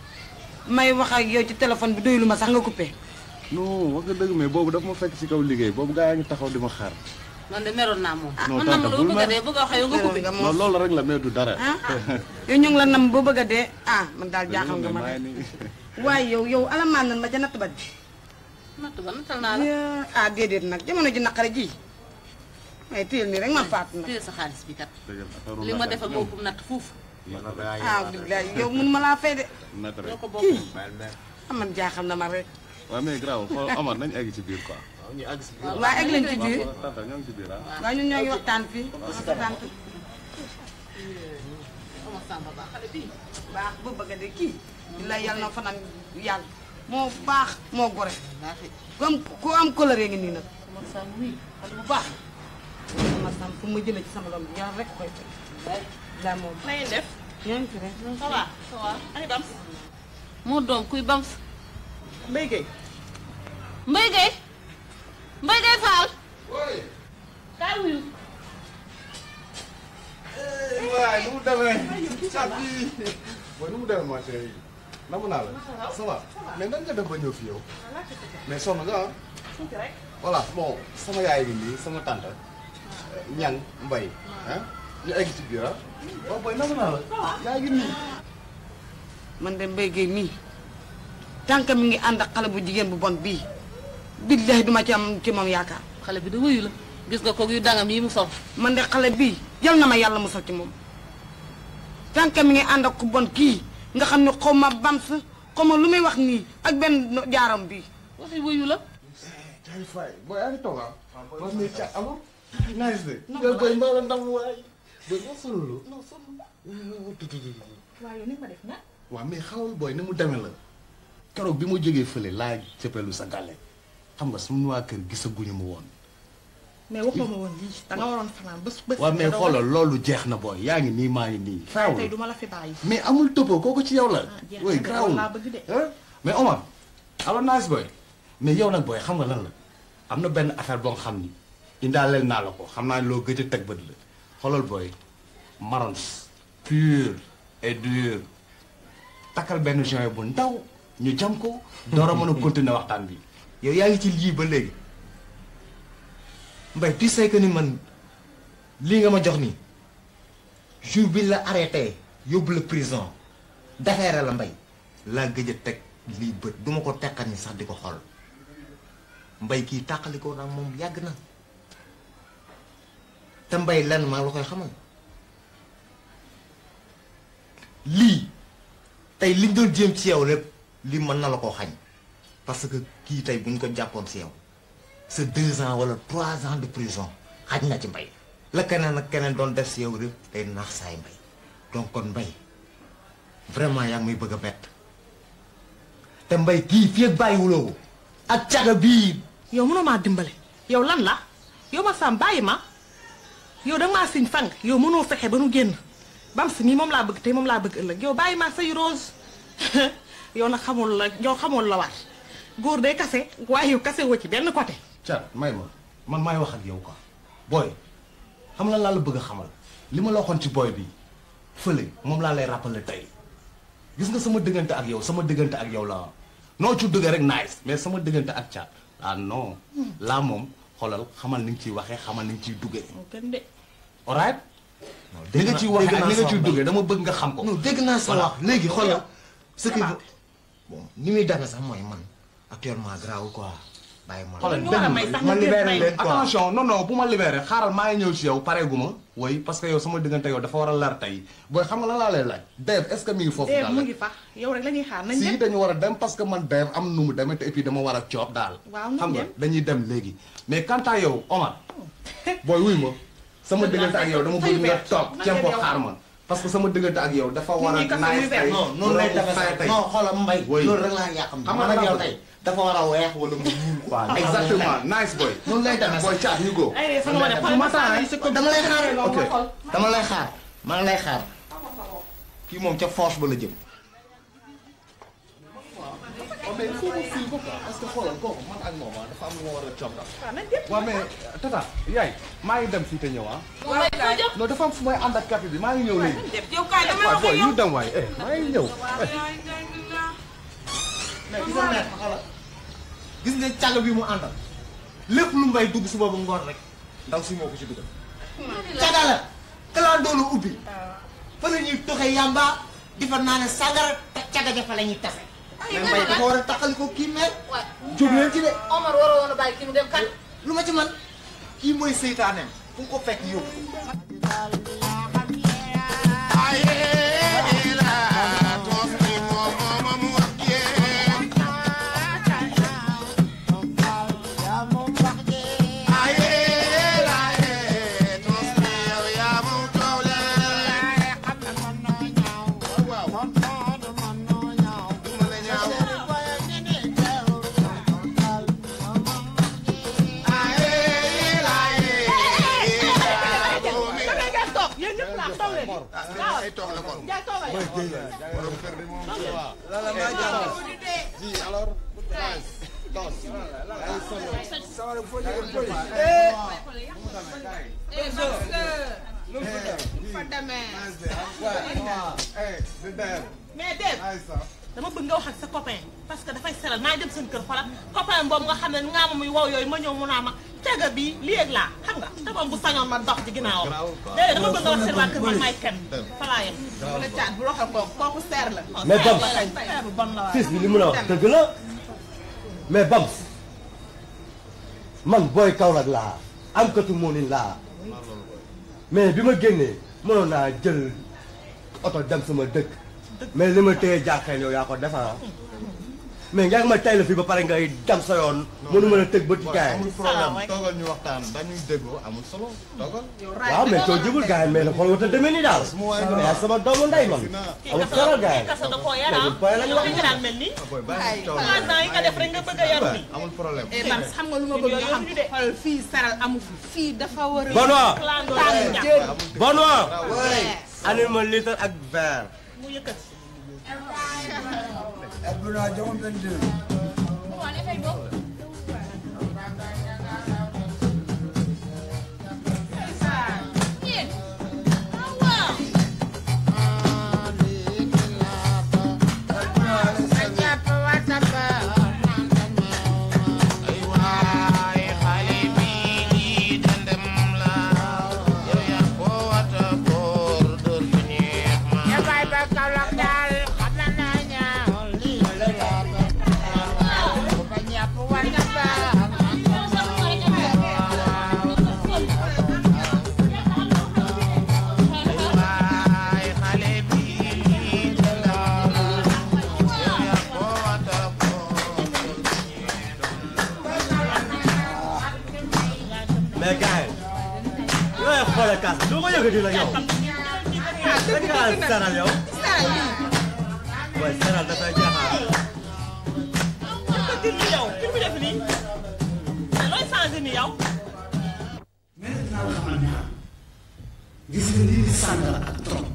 may wax ak yow ci téléphone bi doylu ma sax nga coupé. non wax nga dëgg mais boobu daf ma fekk ci kaw liggéey boobu gaa yaa ngi taxaw di ma xaar. man de meroon naa moom. non man tante nam bul lu bëgg a dee bëgg a wax yow nga kubbi. non loolu rek la mais du dara. yow ñu ngi la nam boo bëgg a dee man daal jaaxal nga ma de. waaye yow alamaan nan ma ca natt ba ji. natt ba nattal naa la. déedéet nag jamono ji naqare ji. waaye téyel nii rek ma faatu na. téyel sa xaalis bi kat. li ma defal moo ëpp natt fuuf. bilaay yow mun ma laa fay de. ñoo ko bokk. kii man jaaxal na ma rek. waaw mais grave xool Omar nañu egg ci biir quoi. ñu àgg si biir. waaw egg leen ci biir. tante ñoo ngi ci biir ah. waaw ñun ñoo ngi waxtaan fii. Omar Samb baax xale bii. baax ba bëgg a dee kii. bilaay yàlla na fanaan yàlla. moo baax moo gore. ku am coloré ngi nii nag. Omar Samb wii xale bu baax. Omar Samb fu ma jëlee ci sama doom bi yàlla rek koy fay. daa moom na ngeen def. ñoo ngi fi rek. ça va ça va ay Bams. moo doom kuy Bams. Mbaye Gueye. Mbaye Gueye. Mbaye Gueye Fall. kaay wuyu. waay nu mu demee. booy nu mu demee ma chérie yi. namu naa la. ça va mais nan nga def ba ñëw fi yow. mais sonn nga ah. voilà bon sama yaay gi nii sama tante. ñang mbay. ñu egg ci biir ah. waaw booy namu naa la. yaa ngi nii. man de Mbaye Gueye mii. tànk mi ngi ànd ak xale bu jigéen bu bon bii. billahi duma ci am ci moom yaakaar. xale bi da wuyu la. gis nga ko yu dangam yi mu sol. man de xale bii yal na ma yàlla musal ci moom. tànk mi ngi ànd ak ku bon kii nga xam ne xaw ma Bams xaw ma lu muy wax nii ak benn jaaram bii. waxi wuyu la. jaay fay booy yaa ngi toog ah. booy muy ca alors. nice de. yow booy mbaa la ndam waay. booy moo sonn non sonn. waaw yow ni ma def na. waaw mais xawal booy ni mu demee la. keroog bi ma jógee fële laa cëppeelu sa gàlle. xam nga suñu waa kër gisaguñu mu woon. mais waxoo ma woon lii da nga waroon fanaan bés. waaw mais xoolal loolu jeex na booy yaa ngi nii maa ngi nii. feewul tey du ma la fi bàyyi. mais amul toppoo kooku ci yow la. jeex oui na garaawul laa bëgg de. mais Omar. alors nice boy. mais yow nag booy xam nga lan la. am na benn affaire boo xam ni. indaaleel naa la ko xam naa loo gëj a teg bët la. xoolal booy. marrons. pur et dur. takkal benn joint bu ndaw. ñu jam ko. door a mën a continuer waxtaan bi. yow yaa ngi ci lii ba léegi. Mbaye tu sais que ni man lii nga ma jox nii jour bi la arrêté yóbbu la prison defeere la mbay laa gëj a teg lii bët duma ko teqal ni sax di ko xool mbay kii tàqalikoo nag moom yàgg na te mbay lenn maa la koy xamal lii tey liñ doon jéem ci yow lépp lii mën na la koo xañ parce que kii tey buñ ko jàppoon si yow c'est 2 ans wala 3 ans de prison xaj na ci mbay la keneen ak keneen doon def si yow lépp day naax saay mbay donc kon mbay vraiment yaa ngi muy bëgg a bett te mbay kii fii ak bàyyiwuloo ko ak caga bii yow mënoo maa dimbale yow lan la yow ma Sam bàyyi ma yow danga maa siñ fang yow mënoo fexe ba nu génn Bams mii moom laa bëgg tey moom laa bëgg ëllëg yow bàyyi ma say rose yow nag xamul la yow xamul la war góor day kase waaye yow kase woo ci benn côté. Thiat may ma man maay wax ak yow quoi booy xam la laa la bëgg a xamal li ma la waxoon ci booy bi fële moom laa lay rappeler tey gis nga sama diggante ak yow sama diggante ak yow la noo ci dëgg rek nice mais sama diggante ak Thiat ah non laa moom xoolal xamal ni nga ciy waxee xamal ni nga ciy duggee. alright li nga ciy waxee ak li nga ciy duggee dama bëgg nga xam ko. non dégg naa sa wax léegi xoolal ce qui bon ni muy demee sax mooy man actuellement grave quoi bàyyi ma. xoolal ma libéré leen quoi attention non non bu ma libéré xaaral maa ngi ñëw ci yow pareegu ma. oui parce que yow sama diggante yow dafa war a lar tey booy xam nga lan laa lay laaj. Dave est-ce que mi ngi foofu daal mu ngi fa yow rek la ñuy xaar nañ si dañu war a dem parce que man Dave am nu mu demee te et puis dama war a coob daal. xam nga dañuy dem léegi mais quant à yow Omar booy wuy ma sama diggante ak yow dama bëgg nga toog ceeb boo xaar ma parce que sama diggante ak yow dafa war a naaj tey non noonu lay defee tey non xoolal mbay loolu rek laa yàqam xam nga yow tey dafa war a weex wala mu ñuul quoi exactement nice boy noonu lay demee boy Thiat you go dama lay xaar ok dama lay xaar maa ngi lay xaar kii moom ca force ba la jëm mais il faut ma fil ko quoi parce que xoolal kooku man ak moom dafa am lu ma war a coob daal waaw mais tata yaay maa ngi dem fii te ñëw ah non dafa am fu may ànd ak café bi maa ngi ñëw léegi waaw boy ñu dem waay maa ngi ñëw mais gis nga xoolal gis nga càgg bi mu àndal lépp lu mbay dugg suba ba ngoon rek ndaw si moo ko ci dugal càgga la kalandoo lu ubbi fa la ñuy toxe yamba di fa naane sàngara te càgga ja fa la ñuy tase mais mbay dafa war a taxali ko kii mel jóg leen ci de Omar waroo woon a bàyyi kii mu dem kan lu ma ci man kii mooy seytaaneem fu ko fekk yóbbu mais Dave dama bëgg nga wax ak sa copain parce que dafay seral maa ngi dem seen kër xoolal copain boobu nga xam ne nga ma muy wow yooyu ma ñëw mu naa ma caga bi lii ak laa xam nga te moom bu sañoon ma dox ci ginnaawam déedéet dama bëgg nga wax seen waa kër man maay kenn fa laa yem la caat bu waxal kooku seer la mais Bams fils bi li mu la wax dëgg la mais Bams man booy Kaolack laa am katu moonin laa mais bi ma génnee mënoon naa jël oto dem sama dëkk mais li ma téye jàkkee yow yaa ko defar mais nga ma tay la fii ba pare ngay dem sa yoon mënu ma la tëg ba ci gaay amul problème toogal ñu waxtaan dañuy déggoo amul solo toogal waaw mais soo jubul gaay mais la xool wata demee ni daal mais sama doomu ndey man amul solo gaay boy lañu wax nga daan mel ni yi nga def rek nga bëgg a yaru ni amul problème Bams xam nga lu ma bëgg xam xool fii seral amu fi fii dafa war a Benoît anil ma litre ak verre mu yëkkati Abdoulaye joxoon benn dër. Ay dëgg dina yow. dëgg la saral yow. waaye saral dafay jaaxal. kii bi yow kii bi def nii mais looy changé nii yow. maintenant nga xamal ñaar gis nga lii di sàngara ak trop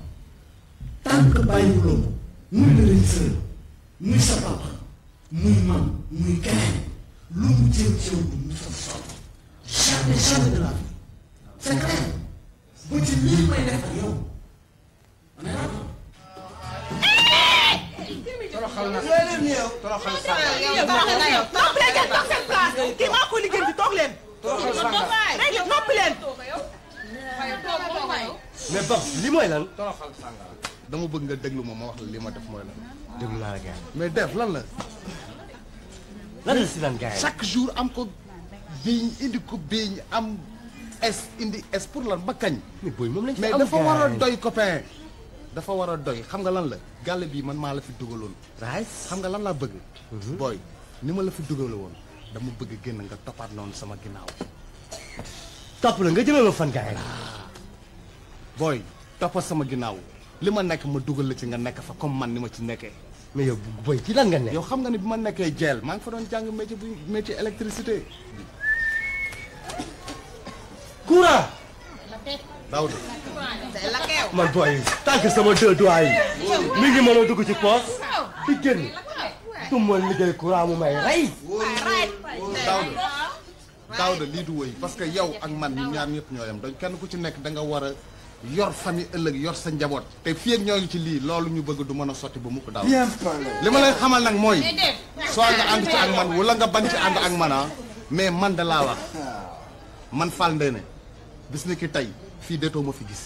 tant que bàyyiwuloo muy le régisseur muy sa papa muy man muy keneen lu mu jël ci yow du mu sa sol jamais jamais de la vie c'est clair ba ci lii may def ak yow toroxal na toroxal kii maa ko liggéey bi toog leen. léegi noppi leen. mais Bab li mooy lan. toroxal sàngara dama bëgg nga déglu ma wax la li ma def mooy lan. déglu naa la gars mais def lan la. lan la si lan gars chaque jour am ko biiñ indi ko biiñ am es indi es pour lan ba kañ. mais booy moom lañ fi mais am dafa war a doy copain. dafa war a doy xam nga lan la gàlle bii man maa la fi dugaloon. xam nga lan laa bëgg. booy ni ma la fi dugale woon dama bëgg génn nga toppaat noonu sama ginnaaw. topp la nga jëmee ma fan gars booy toppat sama ginnaaw li ma nekk ma dugal la ci nga nekk fa comme man ni ma ci nekkee. mais yow booy ci lan nga nekk. yow xam nga ni bi ma nekkee jeel maa ngi fa doon jàng métier électricité. courant. Daouda. man booy tant que sama deux doigts yi mi ngi mën a dugg ci poos di génn du ma liggéey courant mu may rey. Daouda lii du wëy parce que yow ak man ñu ñaar ñëpp ñoo yem dañ kenn ku ci nekk da nga war a yor famille ëllëg yor sa njaboot te fii ak ñoo ngi ci lii loolu ñu bëgg du mën a sotti ba mukk daaw li ma lay xamal nag mooy soo nga ànd ci ak man wala nga bañ ci ànd ak man mais man da laa wax man Fall Ndéné bis ni ki tey fii déetoo ma fi gis.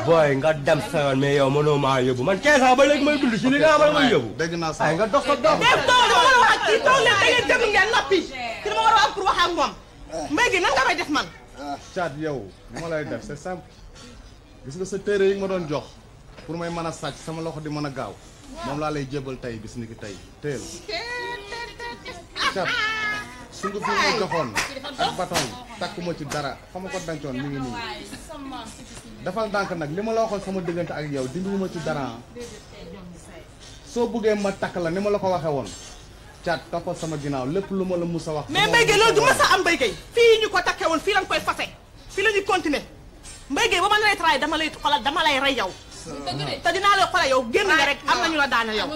booy nga dem sa yoon mais yow mënoo maa yóbbu man 15 ans ba léegi may dund ci li nga xam ne may yóbbu. dégg naa sax ay nga dox sa dox. dem toog dama la wax ak kii toog leen da ngeen déglu ngeen noppi ki dama war a am pour wax ak moom. mbéy gi nan nga may def man. Thiat yow li ma lay def c'est simple gis nga sa téere yi nga ma doon jox pour may mën a sàcc sama loxo di mën a gaaw moom laa lay jébal tey bis ni ki tey teel. Thiat su nga fi ma joxoon ak bâton takkuma ci dara fa ma ko dencoon mi ngi nii dafal ndànk nag li ma la waxoon sama diggante ak yow dindiwuma ci dara soo bëggee ma takk la ni ma la ko waxee woon Thiat toppal sama ginnaaw lépp lu ma la mus a wax. mais Mbaye Gueye loolu du ma sa am Mbaye Gueye fii ñu ko takkee woon fii lañ koy fase fii la ñuy continuer Mbaye Gueye ba ma lay traay dama lay xoolal dama lay rey yow. te dinaa lay xoolal yow génn nga rek am nañu la daane yow.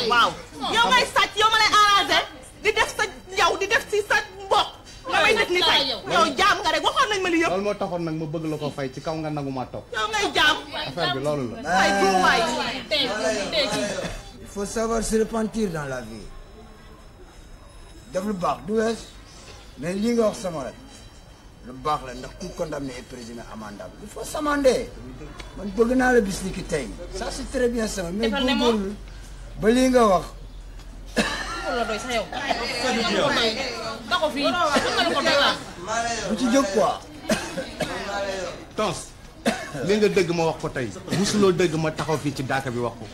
waaw yow ngay sàcc yow ma lay arrangé di def sa njaw di def si sa mbokk nga may def ni tey yow jaam nga rek waxoon nañ ma li yëpp. loolu moo taxoon nag ma bëgg la ko fay ci kaw nga nangu maa topp. yow ngay jaam. affaire bi loolu la. ay góobaay. Il faut savoir se repentir dans la vie. def lu baax du wees mais lii nga wax sama rek lu baax la ndax tout condamné est présumé amendable il faut s'amender man bëgg naa la bis ni ki tey ça c'est très bien sama mais góorgóorlu ba lii nga wax la doy sa yow da ko fii ko bu ci jóg quoi Tons li nga dëgg ma wax ko tey musuloo dëgg ma taxaw fii ci daaka bi wax ko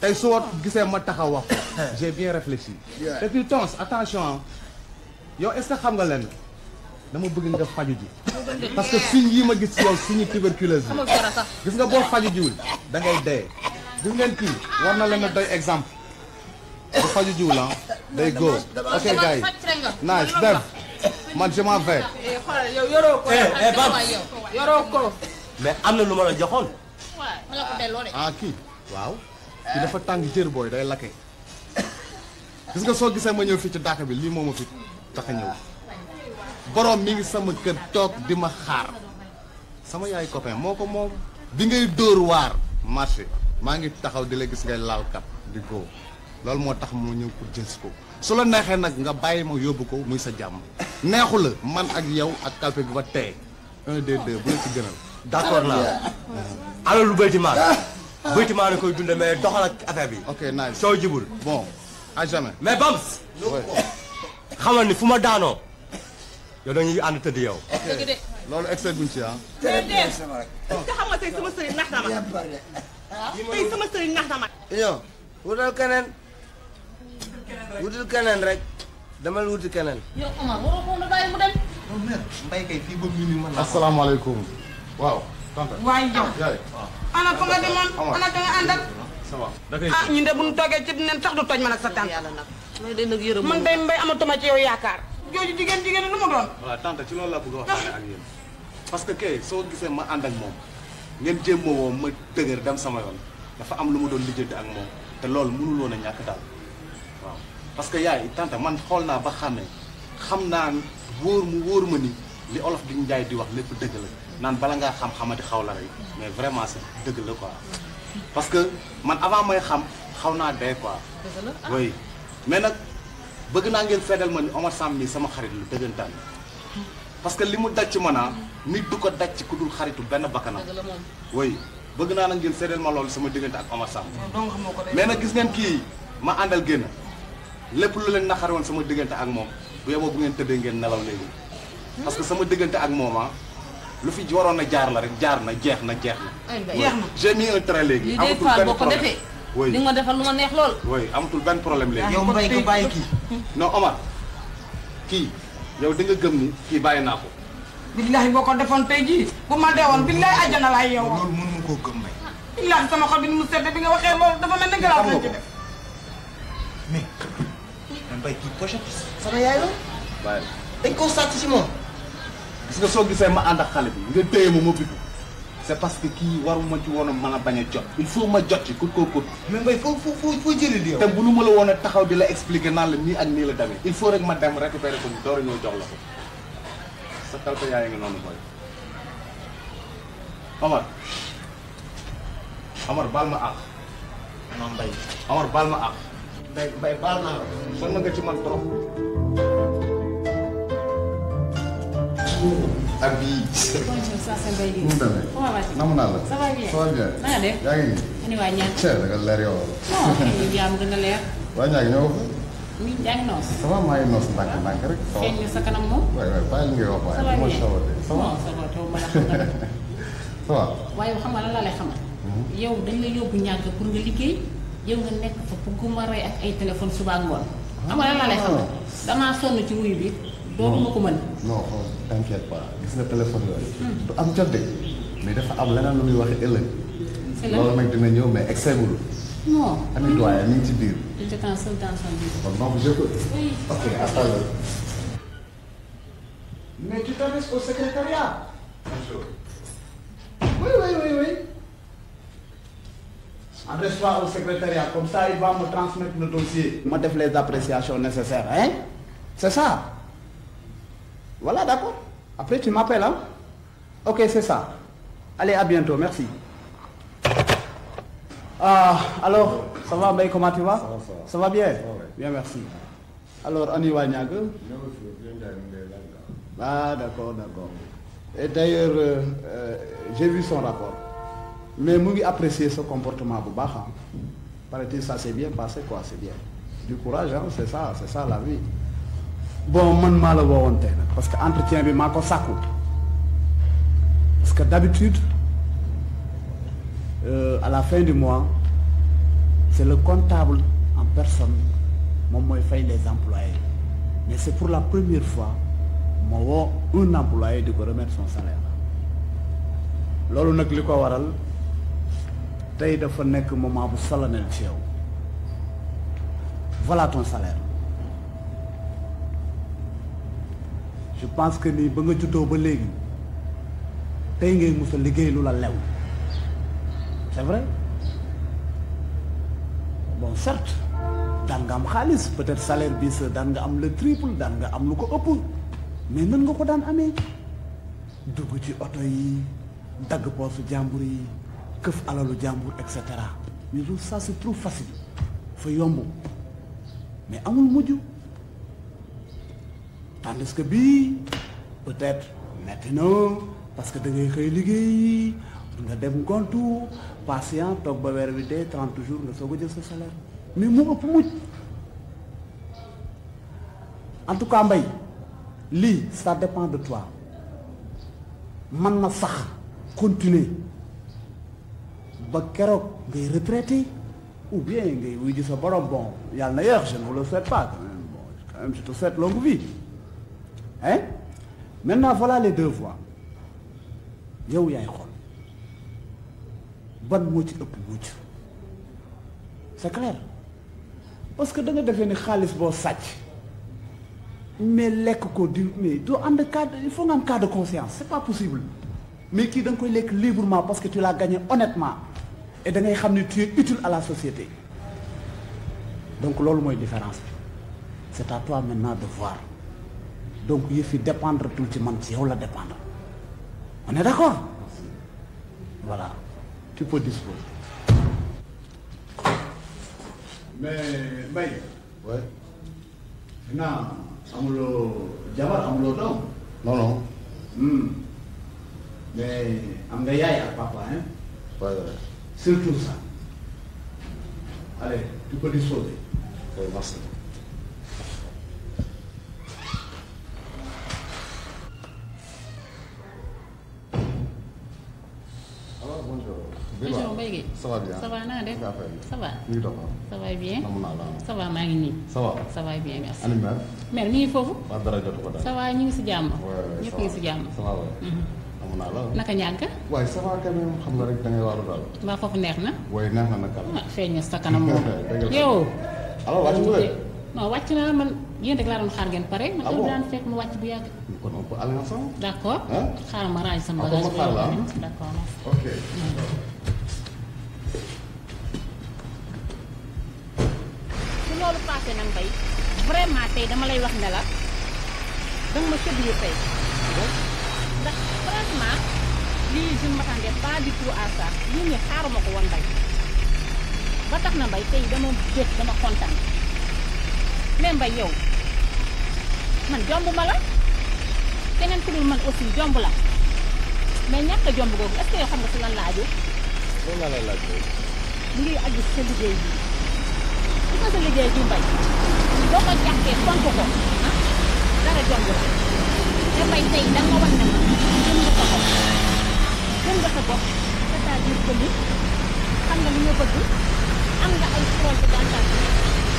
tey soo gisee ma taxaw wax ko j'ai bien réfléchi et puis Tons attention yow est-ce que xam nga leen dama bëgg nga faju ji parce que signe yi ma gis ci yow signe tuberculose bi gis nga boo faju jiwul da ngay dee gis ngeen kii war na leen a doy exemple bu faju jiwul ah day go ok gars yi nice dem man je m'en vais. yow yoroo ko. Bab yoroo ko. mais am na lu ma la joxoon. ma la ko delloo de. ah kii waaw kii dafa tàng jër booy day lakke gis nga soo gisee ma ñëw fii ci dàkk bi lii moo ma fi tax a ñëw borom mi ngi sama kër toog di ma xaar sama yaay copain moo ko moom bi ngay dóor waar marché maa ngi taxaw di la gis ngay laal kat di góo loolu moo tax moo ñëw pour jël si ko su la neexee nag nga bàyyi ma yóbbu ko muy sa jàmm neexu la man ak yow ak kalpe bi ba tey 1 2 2 bu la ci gënal d'accord naa alors lu baytimaan baytimaan koy dunde mais doxal ak affaire bi ok nice soo jibul bon à jamais mais Bams xamal ni fu ma daanoo yow dañuy ànd tëdd yow loolu excès guñ ci ah déedéet te xam nga tey sama sëriñ nax na ma tey sama sëriñ nax na ma yow wutal keneen wutal keneen rek demal wuti keneen. yow Omar waroo ko na bàyyi mu dem. Mbaye kay fii ba minuit man. asalaamaaleykum waaw. waaye yow ana fa nga demoon ana ka nga àndal ça va ah ñun de bu ñu toogee ci nen sax du toj man ak sa tante may de nag yërëm man day mbay amatuma ci yow yaakaar jooju jigéen lu mu doon voilà tante ci loolu laa bëgg a waxtaane ak yéen parce que kay soo gisee ma ànd ak moom ngeen jéem ma woo ma dëgër dem sama yoon dafa am lu ma doon lijjanti ak moom te loolu mënul woon a ñàkk daal waaw parce que yaay tante man xool naa ba xàmmee xam naa wóor ma ni li olof di njaay di wax lépp dëgg la naan bala ngaa xam xamati xaw la rek mais vraiment c'est dëgg la quoi parce que man avant may xam xaw naa dee quoi oui mais nag bëgg naa ngeen seedal ma ni Omar Samb mi sama xarit lu dëggantaan parce que li mu daj ci man nit du ko daj ci ku dul xaritu benn bakkanam oui bëgg naa nag ngeen seedal ma loolu sama diggante ak Omar Samb mais nag gis ngeen kii ma àndal génn lépp lu leen naqari woon sama diggante ak moom bu yeboo bu ngeen tëddee ngeen nelaw léegi parce que sama diggante ak moom lu fi waroon na jaar la rek jaar na jeex na jeex na j'ai mis un trait léegi lii des fois boo ko defee di nga defal lu ma neex lool oui amatul benn problème léegi yow mbay nga bàyyi kii non Omar kii yow di nga gëm ni kii bàyyi naa ko billahi boo ko defoon tey jii bu ma deewoon billahi àjjana laay yow loolu mënu ma koo gëm may billahi sama xol bi ni mu sedd bi nga waxee loolu dafa mel ni galaas lañ ci def mais mbay kii pochette sama yaay la bàyyi dañ koo sàcc si moom gis nga soo gisee ma ànd ak xale bi nga téye ma bitu c'est parce que kii waruma ci woon a mën a bañ a jot il faut ma jot ci kut koo kut mais mbay foo jëlee di yow te bu nu ma la woon a taxaw di la expliquer naan la nii ak nii la demee il faut rek ma dem récupérer ko door a ñëw jox la ko sa kalpe yaay nga noonu mooy Omar baal ma àq non mbay Omar baal ma àq mbay baal naa la son na nga ci man trop ak bii. bonjour ça c'est Mbaye Guèye. mu demee. comment vas-tu? namm naa la. ça va bien. ça va bien. na nga def. yaa ngi nii. ani waa ñaar. Cheikh da nga leer yow. non kay yaa ma gën a leer. waa ñaar ñëw fa. oui yaa ngi noos. ça va maa ngi noos ndànk rek. ça va feeñ sa kanam moom. waay waay bàyyi li ngay wax waaye. ça va bien ça va ça va. non ça va taw ma la xam nga def. ça va. waaye xam nga lan laa lay xamal. yow dañ la yóbbu ñàgg pour nga liggéey yow nga nekk fa bëgguma rey ak ay téléphone suba ak ngoon. xam nga lan laa lay xamal. damaa sonn ci wuyu bi. dootuma ko mën. non t'inquiète pas gis nga téléphone yooyu. du am jot de mais dafa am leneen lu muy wax ëllëg. c'est lan loolu nag dina ñëw mais excès-gul. non. ami doyen mi ngi ci biir. je t'en seul dans son biir. kon donc je peux. oui. ok à tout à l'heure. Mais tu t'adresses au secrétariat. Bonjour. Oui. Adresse-toi au secrétariat, comme ça il va me transmettre le dossier. Moi, def les appréciations nécessaires, hein? C'est ça. Voilà, d'accord. Après, tu m'appelles, hein? Ok, c'est ça. Allez, à bientôt, merci. Alors, ça va, Mbaye, comment tu vas? Ça va bien? Bien, merci. Alors, on y va, Niague? Ah, d'accord. Et d'ailleurs, j'ai vu son rapport. Mais Mungi apprécié ce comportement. Paraît-il, ça s'est bien passé, quoi, c'est bien. Du courage, hein, c'est ça la vie. Bon, man mal parce que entretien bi mako sakku. Parce que d'habitude, à la fin du mois, c'est le comptable en personne qui fait les employés. Mais c'est pour la première fois un employé de remettre son salaire. Lolu nak liko waral tay dafa nek moment bu solennel ci yow. Voilà ton salaire. Je pense que ni ba nga juddoo ba léegi tey ngay mos a liggéey lu la lew. C'est vrai? Bon, certes, daan nga am xaalis, peut-être salaire bi sa daan nga am le triple, daan nga am lu ko ëpp. Mais nan nga ko daan amee? Dugg ci oto yi, dagg poosu jàmbur yi, këf alalu jàmbur, et cetera. Mais tout ça c'est trop facile. Fa yomb. Mais amul mujj. Tandis que bii peut-être maintenant parce que da ngay xëy liggéey nga dem gontu patient toog ba weer bi dee 30 jours nga soog a jël sa salaire mais mu ëpp mujj en tout cas Mbaye lii ça dépend de toi man na sax continuer ba keroog ngay retraité ou bien ngay wuy ji sa borom bon yàlla na yéex je ne vous le souhaite pas quand même je te souhaite longue vie. Hein? Maintenant, voilà les deux voies. Yow yaay xol. ban moo ci ëpp mucc c'est clair parce que da nga defee ni xaalis boo sàcc mais lekk ko di mais doo ànd cadre il faut nga am cas de conscience c'est pas possible mais kii da nga koy lekk librement parce que tu l'as gagné honnêtement et da ngay xam ne tu es utile à la société donc loolu mooy différence bi c'est à toi maintenant de voir donc yëf yi dépendre tout ci man ci yow la dépendre on est d'accord voilà tu peux disposer. mais Mbaye. ouais. non amuloo jabar amuloo doom. non non. mais am nga yaay ak papa hein. ouais ouais. surtout ça. allez tu peux disposer. oui merci. alors bonjour. bonjour Mbaye Gueye. ça va bien. ça va naa def. ça va. ñu ngi dox ça va bien. namm naa la. ça va maa ngi nii. ça va. ça va bien merci. ani mère. mère mi ngi foofu. waa dara jotu ko dara. ça va ñu ngi si jàmm. ouais ñëpp ngi si jàmm. ça va ouais. namm naa la. naka ñàkk. waaye ça va quand même xam nga rek da ngay waaru daal. mbaa foofu neex na. waaye neex na nag. ah feeñ na sa kanam moom. yow. alors wàcc nga de. non wàcc naa man yéen rek laa doon xaar ngeen pare. man heure daan fekk mu wàcc bu yàgg. kon on peut aller ensemble. d'accord. xaaral ma ranger sama ah bagage. ma xaar la d'accord. ok. su loolu passé nag Mbaye vraiment tey dama lay wax ne la danga ma séddale tey ndax franchement lii je ne m'attendais pas du tout à ça lii nii xaaruma ko woon Mbaye ba tax na Mbaye tey dama bég dama kontaan mais Mbaye yow man jomb ma la keneen ku dul man aussi jomb la mais ñàkk a jomb googu est-ce que yow xam nga si lan la aju. loolu laa lay laaj tey. mu ngi aju sa liggéey bi su ma sa liggéey bi Mbaye boo ko jàkkee fonk ko ah dara jomb la te Mbaye tey da nga wan ne ma gën nga sa bopp gën nga sa bopp c'est-à-dire que ni xam nga li nga bëgg am nga ay projet d'entreprise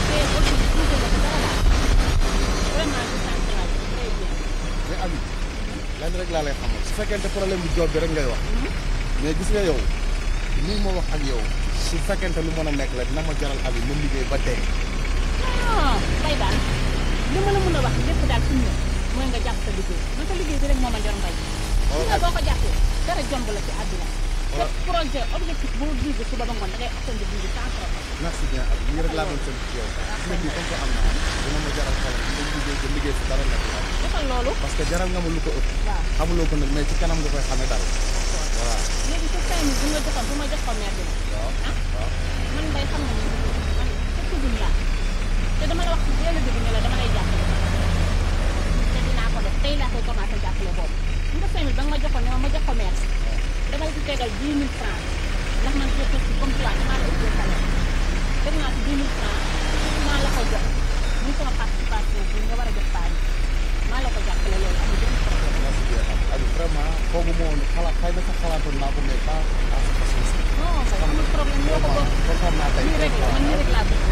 te aussi tuuti nga ko dara daal vraiment je sens très bien. mais Ami lenn rek laa lay xamal su fekkente problème bi job bi rek ngay wax mais gis nga yow lii ma wax ak yow su fekkente lu mën a nekk la dina ma jaral Ami ma liggéey ba dee. non Mbaye daal li ma la mën a wax lépp daal fi mu ne mooy nga jàpp sa liggéey man sa liggéey bi rek moo ma jor Mbaye. su nga boo ko jàppee dara jomb la ci àdduna. sa projet objectif boo visé suba ba ngoon da ngay atteindre bi sans problème. merci bien Ami lii rek laa doon séntu ci yow. gis nga lii comme que am na dina ma jaral xalam nga liggéey ba liggéey fi dara nekk la. defal loolu. parce que jaral nga ma lu ko ëpp. waaw xamuloo ko nag mais ci kanam nga koy xamee dara. voilà. léegi sa 5 000 bu nga joxoon bu ma jox ko maire bi nag. waaw waaw. man Mbaye xam nga ni man sa tuddul laa te dama la wax ci benn dëgg ne la dama lay jàppale te dinaa ko def tey laa koy commencé jàppale boobu bu nga 5 000 ba nga ma joxoon ne ma jox ko maire dama la ci tegal 10 000 francs ndax man je suis comme toi damaa la ëppee salaire teg naa ci 10 000 francs maa la ko jox muy sama participation bi nga war a jox paa yi maa la ko jàppale loolu amul benn problème. merci bien Ami vraiment foogu ma woon xalaat xëy na sax xalaatoon naa ko mais pas à cette façon. non amul problème yoo ko bokk. kontaan naa tey nii rek la man nii rek laa bëgg.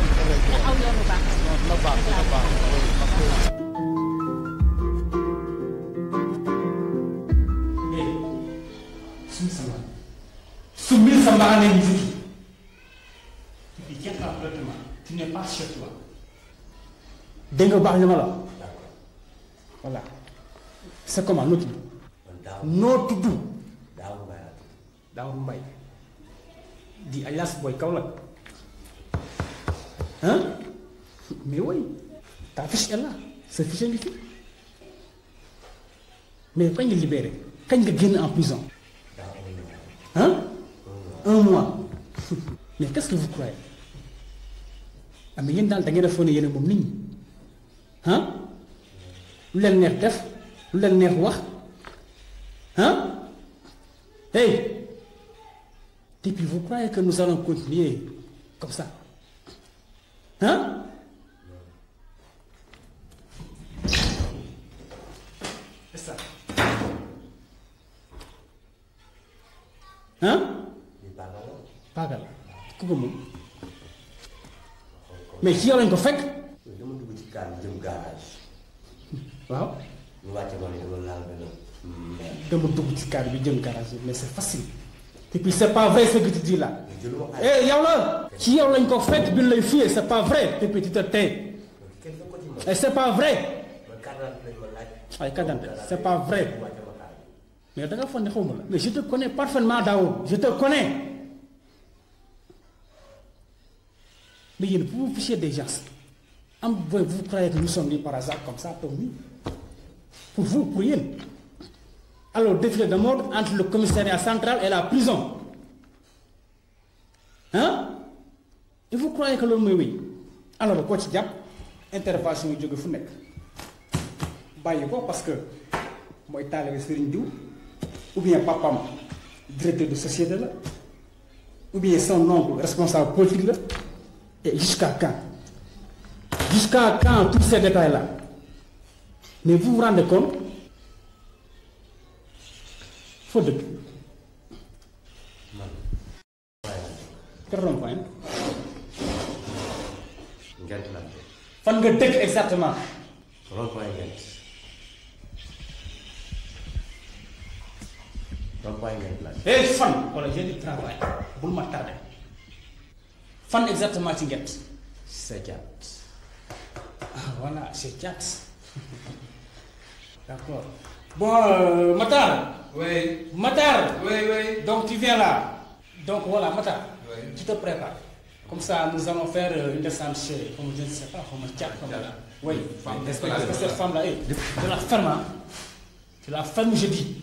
nga aw yoonu baax. non dina baax dina baax parce que. Soumis sa mbaxane ngi fi et puis tiens-toi correctement tu n'es pas chez toi dégg nga baax li ma la voilà c'est comment noo tudd noo tudd Daawur Mbaye di alias Boy Kaolack hein mais oui ta fiche est là sa fiche ngi fi mais kañ nga libéré kañ nga génn en prison hein 1 mois mais qu'est-ce que vous croyez ah mais yéen daal da ngeen a foog ne yéen moom nit ñi ah lu leen neex def lu leen neex wax ah hey et puis vous croyez que nous allons continuer comme ça hein c'est ça hein paagal ku ko moom mais ci yow lañ ko fekk dama dugg ci kaar bi jëm garage waaw ñu wàcce ma ne dama laal benn dama dugg ci kaar bi jëm garage mais c'est facile Et puis c'est pas vrai ce que tu dis là. Eh yow la ci yow lañ ko fekk bi lay fiyee c'est pas vrai. Et puis tu te tais. Et c'est pas vrai. ay carte d'identité c'est pas vrai. Mais da nga foog ne xawma la. Mais je te connais parfaitement Daoud. Je te connais. Mais yéen pour vous ficher des gens. Vous croyez que nous sommes nés par hasard comme ça, pour nous? Pour vous, pour rien. Alors, défilé de mode entre le commissariat central et la prison. Hein? Et vous croyez que l'homme est oui? Alors, quoi tu dis? Intervention du Founek. Parce que moi, je suis Serigne Diou, ou bien papa, directeur de société, là, ou bien son oncle, responsable politique, là, et jusqu'à quand? Jusqu'à quand tous ces détails-là? Mais vous vous rendez compte? Faut de. Quel rond-point? Fan nga dëkk exactement? Rond-point Ngent. Rond-point Ngent la. Eh fan, voilà, j'ai du travail. Bul ma tardé. Fan exactement ci Ngent? C'est Diat. Ah voilà, c'est Diat. D'accord. Bon, Matar. Oui. Matar. Oui. Donc tu viens là. Donc voilà, Matar. Oui. Tu te prépares. Comme ça, nous allons faire une descente chez, comme je ne sais pas, comme Diat, comme là. Oui. Parce que cette femme-là, tu la fermes, hein. Tu la fermes, je dis.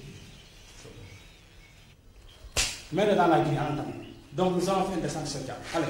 Mets-le dans la grille en attendant. Donc nous allons faire une descente chez Diat. Allez.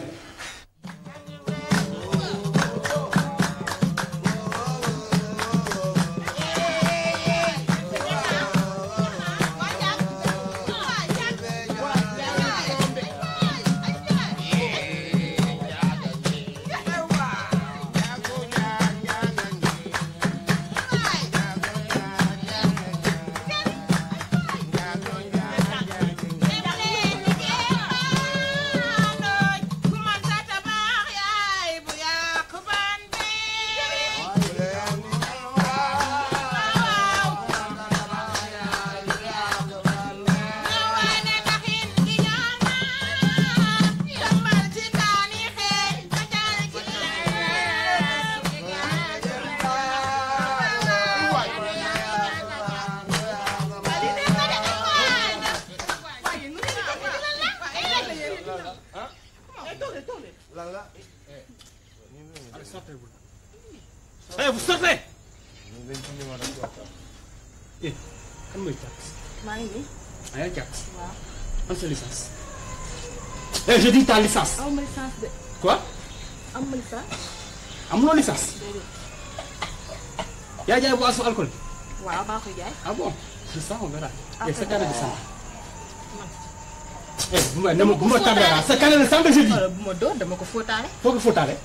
Eh, vous sortez! Eh, kan mooy Diat? maa ngi nii. Ah, yaa Diat. Waaw. Am sa licence. Eh, je dis ta licence. Aw ma licence de. Quoi? Am ma licence. Amuloo licence. yaa jaay boisson alcool. waaw maa koy jaay. Ah bon? C'est ça, on verra. Et sa Après, carte de sang. Eh, bu ma tardé la sa carte de sang de jeudi. bu ma doon dama ko fóotaale. Foo ko fóotaale?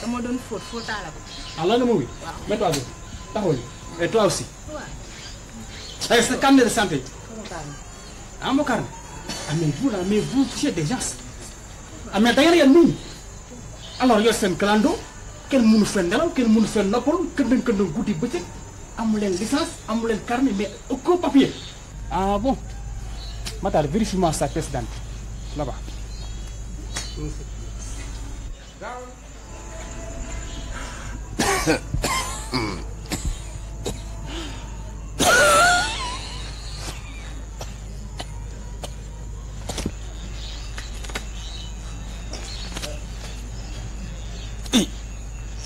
dama doon fóotaale ko. Allah na ma wuy. Mets-toi debout. Taxawal. Et toi aussi. waaw. Eh, sa carte de santé. sama carnet. Ah, mon carnet. Ah, mais vous fichez des gens. Ah, mais d'ailleurs, il y a nous. Alors, il y a un clando. Quel monde fait nelaw, quel monde fait noppalu, këndëng guddi bëccëg. Amu leen licence, amu leen carnet, mais aucun papier. Ah bon. Matar, vérifie-moi sa pièce d'identité. Là-bas.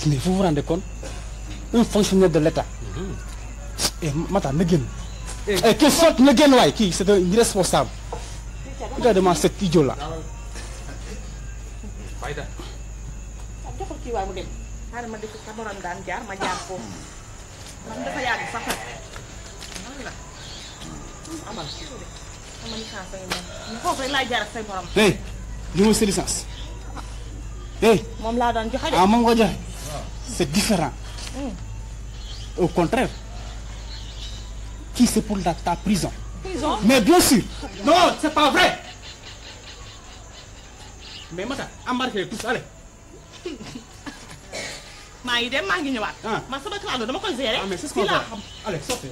Mais vous vous rendez compte? Un fonctionnaire de l'État. Et Matar, ne génn. Et qu'il sorte, ne génn waay, kii c'est un irresponsable. Regarde-moi cet idiot-là. Fayda. joxul kii waay mu dem. xaaral ma def sa borom daan jaar ma jaar foofu. man dafa yàgg sax nag. man la. amal. sama licence ay moom. foofu rek laay jaar ak say borom. Hey, li mooy sa licence. Hey. moom laa daan joxe de. Ah, moom nga joxe. C'est différent. Au contraire. Qui c'est pour ta prison? Prison? Mais bien sûr. Non, c'est pas vrai. Mais Matar, embarquez tous, allez. maa ngi dem maa ngi ñëwaat. man sama clando dama koy gérer. Ah, mais c'est ce qu'on va. Allez, sortez.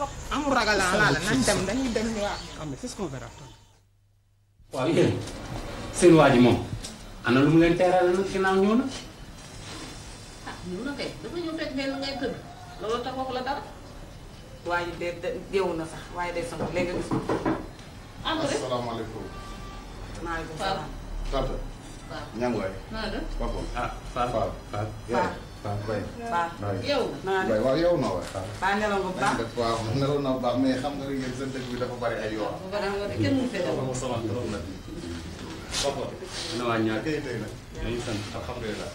trop. amul ragal laa la nañ dem dañuy dem ñu wax. Ah mais c'est ce qu'on verra. waaw yéen seen waa ji moom ana lu mu leen teeraale nag ginnaaw ñëw na. ah ñëw na kay dafa ñëw fekk benn ngay tëdd loolu tax waxu la dara. waaye de deewu na sax waaye day sonn léegi gis nga. asalaamaaleykum. maaleykum salaam. Tata. waaw ñangoy. naa def. Papa. ah Fall. Bay. yow. naa Bay waaw yow na waay. baa nelaw nga bu baax. waaw nelaw na bu baax mais xam nga yéen seen dëkk bi dafa bari ay yoon. bu baax nga de kenn mu fee Papa mu sama trop nag. Papa. na waa ñaar kay tey nag. ñu ngi sant. alhamdulilah.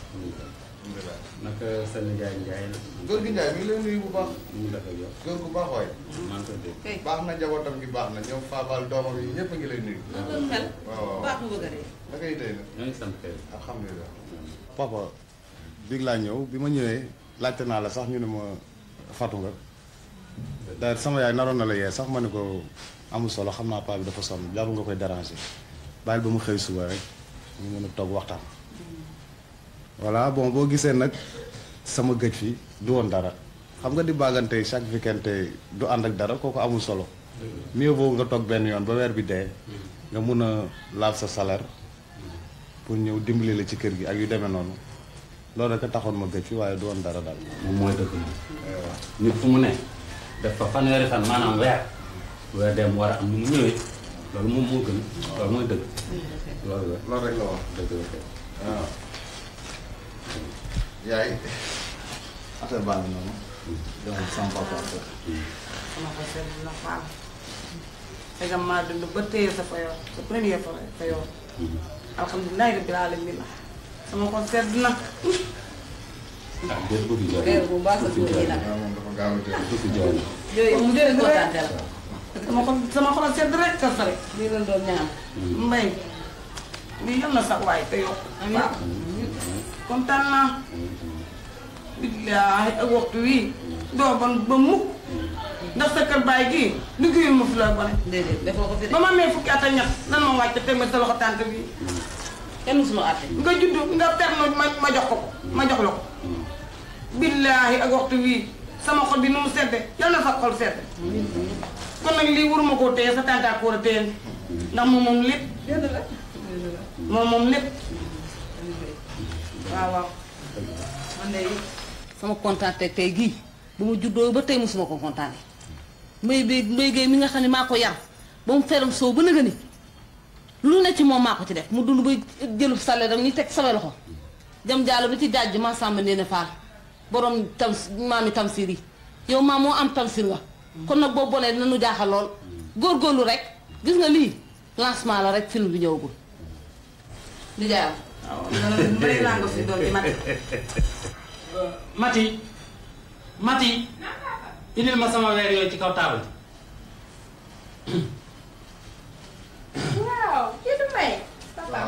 naka sa nijaay Njaay la. góor gi Njaay mi ngi lay nuyu bu baax. ñu ngi def ak yow. góor gu baax waay. maa ngi koy dégg. baax na njabootam gi baax na ñoom Fabal doomam yi ñëpp a ngi lay nuyu. mel. waaw baax mu bëgg a dee. da ngay tey nag. ñoo ngi sant kay. alhamdulilah. papa biig laa ñëw bi ma ñëwee laajte naa la sax ñu ne ma fatu nga. d'ailleurs sama yaay naroon na la yee sax ma ne ko amul solo xam naa paa bi dafa sonn jarul nga koy déranger bàyyil ba mu xëy suba rek ñu mën a toog waxtaan. voilà bon boo gisee nag sama gëj fi du woon dara xam nga di bàggante chaque weekend te du ànd ak dara kooku amul solo mieux vaut nga toog benn yoon ba weer bi dee nga mun a laal sa salaire pour ñëw dimbali la ci kër gi ak yu demee noonu loolu rek a taxoon ma gëj fi waaye du woon dara daal. moom mooy dëgg moom. nit fu mu ne def fa fanweeri fan maanaam weer dem war a am nu mu ñëwee loolu moom moo gën loolu mooy dëgg. loolu rek la wax dëgg la kay. waaw. yaay affaire baa ngi noonu. donc sama papa sama ko seet na faam. segam maa dund ba téye sa fayoor sa première fayoor. alhamdulilah rabbil alamin sama ko seet na. ah déet bëgg jooy. réew bu baax sa góor yi nag. moom dafa gaaw a jooy. bëgg jooy. yooyu mu dee kontaan la. sama xol sedd rek ka sa rek. lii la doon ñaan. mbay lii yal na sax waaye te yokk. waaw kontaan naa. billaahi ak waxtu wii doo bon ba mukk ndax sa kër baay gii liggéeyul ma fi la bone. déedéet defoo ko fi de. ba ma amee fukki at ak ñett nan ma wàcc teg ma sa loxo tànk bi. kenn musuma àtte. nga juddu nga ter ma jox ko ma jox la ko. billaahi ak waxtu wii sama xol bi nu mu sedde yal na sa xol sedde. kon nag lii waruma koo téye sa tàntaak ko war a téye ndax moom moom lépp. moom moom lépp. waaw waaw. man de sama kontaante tey gii bu ma juddoo ba tey musuma ko kontaane. mbay géey mi nga xam ne maa ko yar ba mu feram soow ba nëgë ni lu ne ci moom maa ko ci def mu dund ba jëlub sale dam ni teg sama loxo jam jaalo bi ci jaaj maa sàmba nee na faal borom tam maami tamsir yi yow maam moo am tamsir nga kon nag boo bonee nanu jaaxal lool góorgóorlu rek gis nga lii lancement la rek film bi ñëwagul di jaayam waaw bëri naa nga fi doon di Mati indil ma sama weer yooyu ci kaw taabal waaw kii du may. papa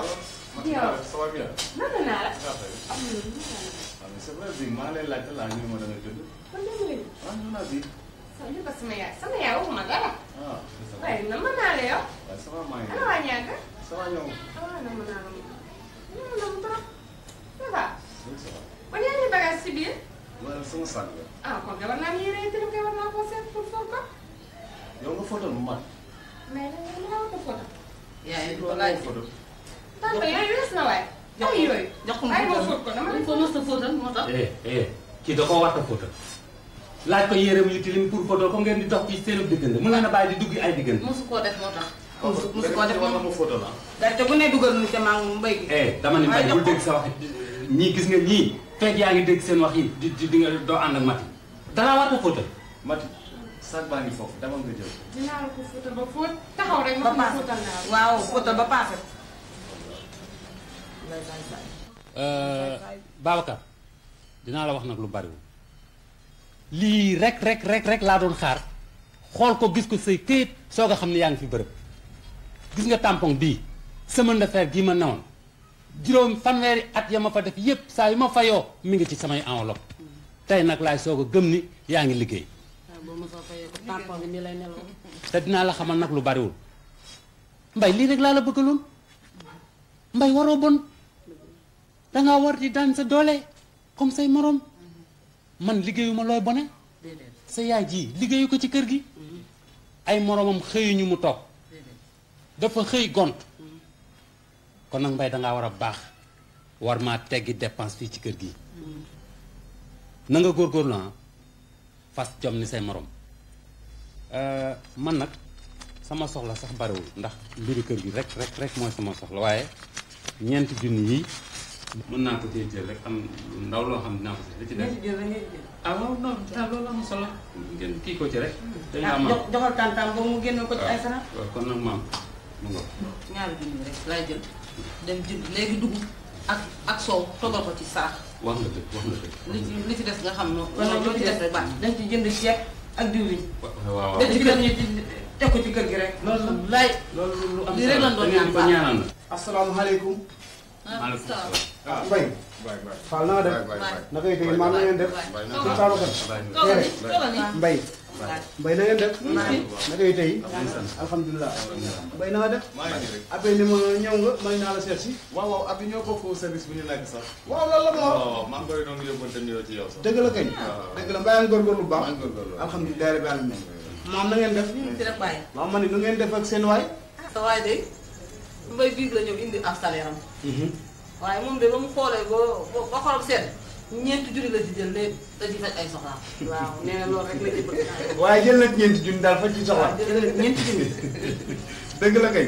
yow ça va bien. naka naa la. c'est vrai bi maa lay laajte laa ñu ma da nga tëdd. kon dégg nga. waaw ñu naa bi. soo ñu ko sama yaay waxuma dara. ah. waaye na mën naa la yow. waaw ça va maa ngi. ana waa ñàkk. ça va ñëw. ah na mën naa la moom. na mën trop. ça va. oui ça va. kon yaa ngi bagage si biir. waaw sama sac la. ah kon de war naa yére yi tamit war naa koo seet pour for ko. yow nga photo mu mat. mais nag yow nga ko photo. yaa ngi ko laaj photo. tante yooyu wees na waay. ay yooyu. jox ko ay ma fóot ko dama ko mos a fóotal moo tax. kii da koo war a photo laaj ko yéreem yu tilim pour photo ko ngeen di dox ci seen diggante mën na bàyyi di dugg ay diggante. mosu koo def moo tax. mosu koo def ma photo la. gerte bu ne dugal nu ca maa ngi mbay gi. dama ni mbay bul dégg sa wax ñii gis nga ñii fekk yaa ngi dégg seen wax yi di nga doo ànd ak Mati danaa war ko photo. Mati sac baa ngi foofu demal nga jël. dinaa la ko photo ba fóot taxaw rek ma ko fóotal naa la. waaw photo ba paase. Babacar dinaa la wax nag lu bariwul lii rek laa doon xaar xool ko gis ko say këyit soog a xam ne yaa ngi fi bërëb gis nga tampon bii semaine de fer gii ma newoon juróom fanweeri at ya ma fa def yépp saa yu ma fayoo mi ngi ci samay enveloppe tey nag laay soog a gëm ni yaa ngi liggéey waaw boo ma soo fayee ko tampon bi nii lay nelaw. te dinaa la xamal nag lu bariwul mbay lii rek laa la bëggaloon mbay waroo bon dangaa war di daan sa doole comme say morom man liggéeyuma looy bone sa yaay ji liggéeyu ko ci kër gi ay moromam xëyuñu mu toog dafa xëy gont kon nag mbay dangaa war a baax war maa teggi dépense fii ci kër gi na nga góorgóorlu ah fas jom ni say morom man nag sama soxla sax bariwul ndax mbiru kër gi rek mooy sama soxla waaye ñeenti junni yi mën naa ko téye rek am ndaw loo xam dinaa ko ci li ci def ah waaw non loolu am solo ngeen kii ko ci rek joxal tantam ba mu génne ko ci ay sarax waaw kon nag maam mu nga ñaari junni rek lay jël dem jënd léegi dugub ak soow toggal ko ci sarax wax nga dëgg li ci des nga xam no loo ci des rek baax dañ ci jënd ceeb ak diwlin waaw dañ ci kër ñu teg ko ci kër gi rek loolu lay loolu lu am li rek lan doon ñaan ko ñaanal asalaamaaleykum. maaleykum salaam. Mbaye. Fall na nga def. na koy tey maam na ngeen def. suñu Babacar. Mbaye. Mbaye na ngeen def. na koy tey. alhamdulilah. Mbaye na nga def. après ni ma ñëw nga may naa la seet si. waaw abi ñoo bokk service bu ñu nekk sax. waaw loolu la ma wax. waaw maa ngi koy doon yóbbante nuyoo ci yow sax. dëgg la kañ. dëgg la mbaa ngi góorgóorlu bu baax. alhamdulilah rabbil alamin. maam na ngeen def. waaw ma ne nu ngeen def ak seen waay. sa waay de mbay biig la ñëw indi ab salaire am waaye moom de ba mu xoolee ba xolam sedd ñeenti junni la ci jël léegi da ci faj ay soxlaam waaw nee na loolu rek la ci bëgg waaye jël na ñeenti junni daal fa ci soxla. ñeenti junni dëgg la kañ.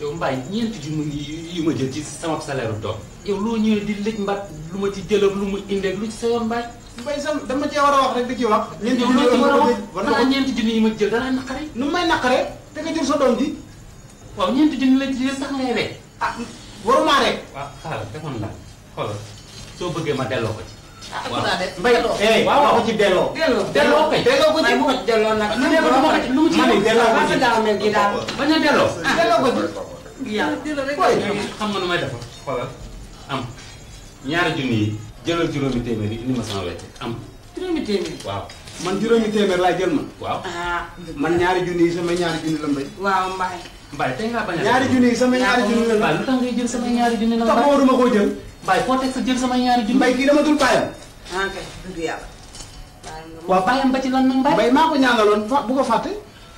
yow Mbaye ñeenti junni yi ma jël ci sama salaire doom yow loo ñëwee di lëj mbat lu ma ci jël ak lu mu indeeg lu ci sa yoon Mbaye Mbaye sam dama cee war a wax rek di ci wax. ñeenti junni yi war a wax xanaa ñeenti junni yi ma jël dana naqare nu may naqare te nga jur sa doom ji. waaw ñeenti junni la ci jël sax ngay rek ah waruma rek. waaw xaaral defoon naa xoolal soo bëggee ma delloo ko ci. waaw Mbaye waaw waaw ko ci delloo. delloo kay delloo ko ci bu ko ci delloo nag. lu mu ci delloo ko ci bañ a delloo. delloo ko ci. xam nga nu may defar xoolal am ñaari junni yi jëlal juróomi téeméer yi indi ma sama wecc am. juróomi téeméer. waaw man juróomi téeméer laay jël ma. waaw man ñaari junni yi sama ñaari junni la Mbaye. waaw Mbaye. Mbaye tey ngaa bañ a. ñaari junni yi sama ñaari junni la Mbaye lu tax ngay jël sama ñaari junni la. tax ma waruma koo jël. Mbaye foo teg sa jël sama ñaari junni. Mbaye kii dama dul bàyyam. ah kay dëgg yàlla. waaw bàyyam ba ci lan nag Mbaye. Mbaye maa ko ñaanaloon bu ko fàtte.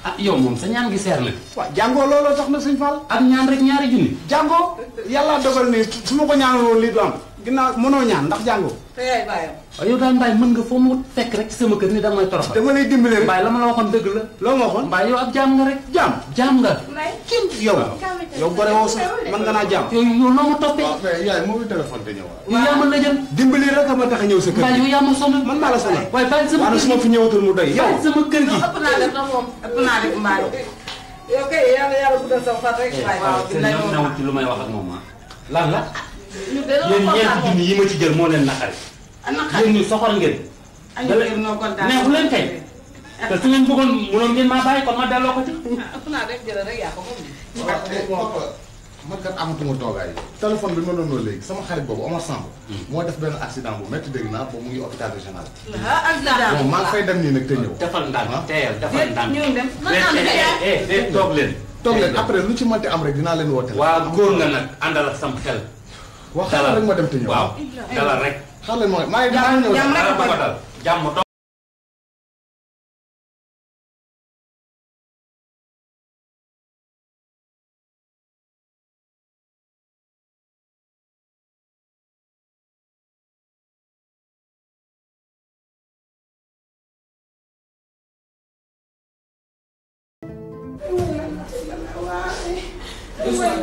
ah yow moom sa ñaan gi seer na. waaw jàngoo looloo tax na sëñ Fall. ak ñaan rek ñaari junni. jàngoo yàlla dogal ni su ma ko ñaanaloon lii du am ginnaaw mënoo ñaan ndax jàngoo. te yaay bàyyam. waaw yow daal Mbaye mën nga foo mu fekk rek ci sama kër ni da nga may toroxal. dama lay dimbale rek. Mbaye la ma la waxoon dëgg la. loo ma waxoon. Mbaye yow ab jaam nga rek. jaam nga. kim yow. yow gore woo sax mën nga naa jaam. yow loo ma toppee. waaw mais yaay moo ngi téléphone te ñëwaat. yow yaa mën la jël. dimbali rek a ma tax a ñëw sa kër. Mbaye yow yaa ma sonal. man maa la sonal. waaye bàyyi sama kër gi su ma fi ñëwatul mu doy. yow sama kër gi. ëpp naa def na moom ëpp naa def Mbaye. yow kay yàlla guddal sa fan rek. waaw te newul ci lu may wax ak moom ah. lan la. ñu de yéen ñeenti junni yi ma ci jël moo leen naqari. yéen ñu soxor ngeen. neexu leen kay. te su ngeen bëggoon mënoon ngeen maa bàyyi kon ma delloo ko ci. ëpp naa def jël rek yaa ko moom. papa man kat amatuma toogaay. téléphone bi ma doon noonu léegi sama xarit boobu Omar Samb. moo def benn accident bu métti dégg naa boobu mu ngi hôpital régional. bon maa ngi fay dem nii nag te ñëw. defal ndànk teyal defal ndànk. ñëw dem toog leen. toog leen après lu ci mënti am rek dinaa leen woote. waa góor nga nag àndal ak sam xel. wax xaaral rek ma dem te ñëw. waaw dalal rek. xaaral leen ma maa ngi ñëw. jàmm rek ko dal jàmm toog.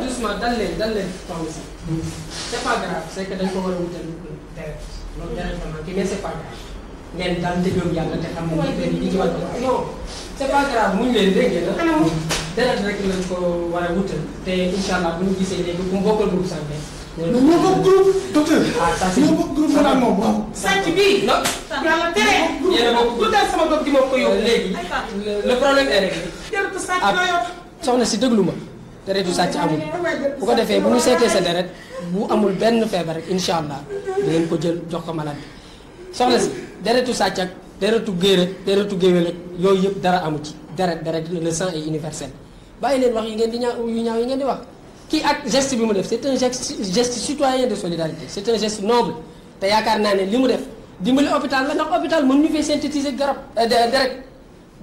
doucement dal leen toll si. c'est pas grave c'est que dañ ko war a wutal deret loolu directement kii mais c'est pas grave ngeen dal te gëm yàlla te xam ne affaire yi di ci wàllu non c'est pas grave muñ leen dégg nga deret rek lañ ko war a wutal te incha allah bu ñu gisee léegi ku mu bokkal groupe santé. ñoo bokk groupe docteur. ah ça c'est ñoo bokk groupe mu naan moom waaw. sàcc bii non yàlla tere. yéen a bokk lu tax sama bopp gi moo ko yóbbu léegi le problème est réglé. jaratu sàcc loo yor. soxna si déglu ma. deretu sàcc amul bu ko defee bu ñu seetee sa deret bu amul benn feebar rek incha allah di ngeen ko jël jox ko malade bi soxna si deretu sàcc ak deretu géer ak deretu géwél ak yooyu yëpp dara amu ci deret le sang est universel bàyyi leen wax yi ngeen di yu ñaaw yi ngeen di wax kii ak geste bi mu def c'est un geste citoyen de solidarité c'est un geste noble te yaakaar naa ne li mu def dimbali hôpital la ndax hôpital mën ñu fee synthétiser garab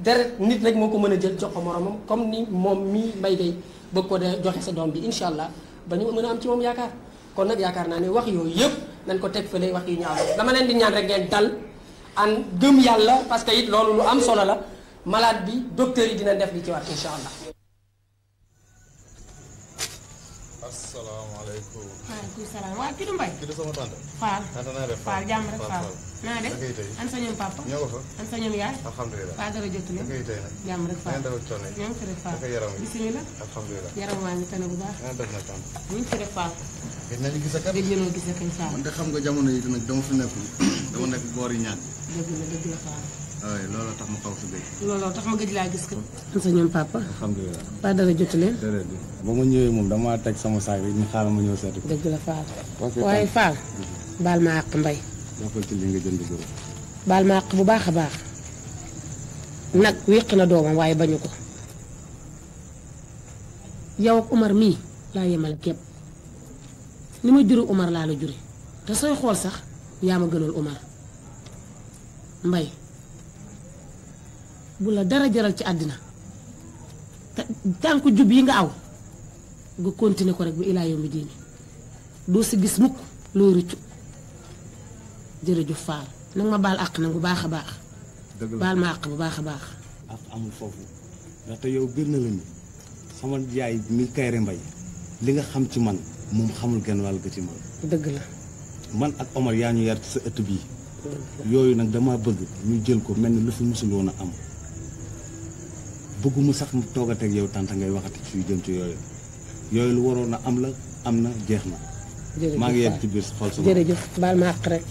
deret nit rek moo ko mën a jël jox ko moromam comme ni moom mii Mbaye Gueye bëgg ko de joxe sa doom bi incha allah ba ñu mën a am ci moom yaakaar kon nag yaakaar naa ne wax yooyu yëpp nañ ko teg fële wax yu ñaaw dama leen di ñaan rek ngeen dal an gëm yàlla parce que it loolu lu am solo la malade bi docteur yi dina def li ci war incha allah. asalaamaaleykum. maaleykum salaam waaw kii du Mbaye. kii du sama tante. Fall tante naa def Fall jàmm rek Fall. naa def nakay tey an sa ñoom papa. ñoo ko fa. an sa ñoom yaay. alhamdulilah Fall dara jotu leen. nakay tey nag. jàmm rek Fall. ngeen def ak coono yi. ñoo ngi fi rek Fall. naka yaram yi. bisimilah. alhamdulilah. yaram waa ngi tane bu baax. ngeen def nag tante. ñu ngi fi rek Fall. gëj nañu gis ak gëj nañoo gis ak Fall. man de xam nga jamono yi nag dama fi nekkul dama nekk boor yi ñaan. dëgg la Fall. waaw looloo tax ma xaw si gëj. looloo tax ma gëj laa gis ko. an sa ñoom papa. alhamdulilah. Fall dara jotu leen. déedéet bi ba ma ñëwee moom damaa teg sama saak yi ñu xaaral ma ñëw seeti ko. dëgg la Fall. waaye Fall. baal ma àq Mbaye. jàppal ci li nga jënd gërëm. baal ma àq bu baax a baax. nag wéq na doomam waaye bañu ko. yow ak Umar mii laa yemale képp ni ma juri Umar laa la juri te sooy xool sax yaa ma gënal Umar Mbaye bu la dara jaral ci àddina te tànku jub yi nga aw nga continuer ko rek bu ilaa yombi diini doo si gis mukk looy rëccu jërëjëf Fall nag ma baal àq nag bu baax a baax baal ma àq bu baax a baax ak amul foofu ndaxte yow biir na la ni sama yaay mi Kayre Mbaye li nga xam ci man moom xamul genn wàll ga ci man dëgg la man ak Omar yaa ñu yar ci sa ëtt bii yooyu nag dama bëgg ñu jël ko mel ni lu fi musul woon a am bëgguma sax mu toogateeg yow tànta ngay waxati ci jëm ci yooyu lu waroon a am la am na jeex na maa ngi yegg ci biir xol sama jërëjëf baal ma àq rek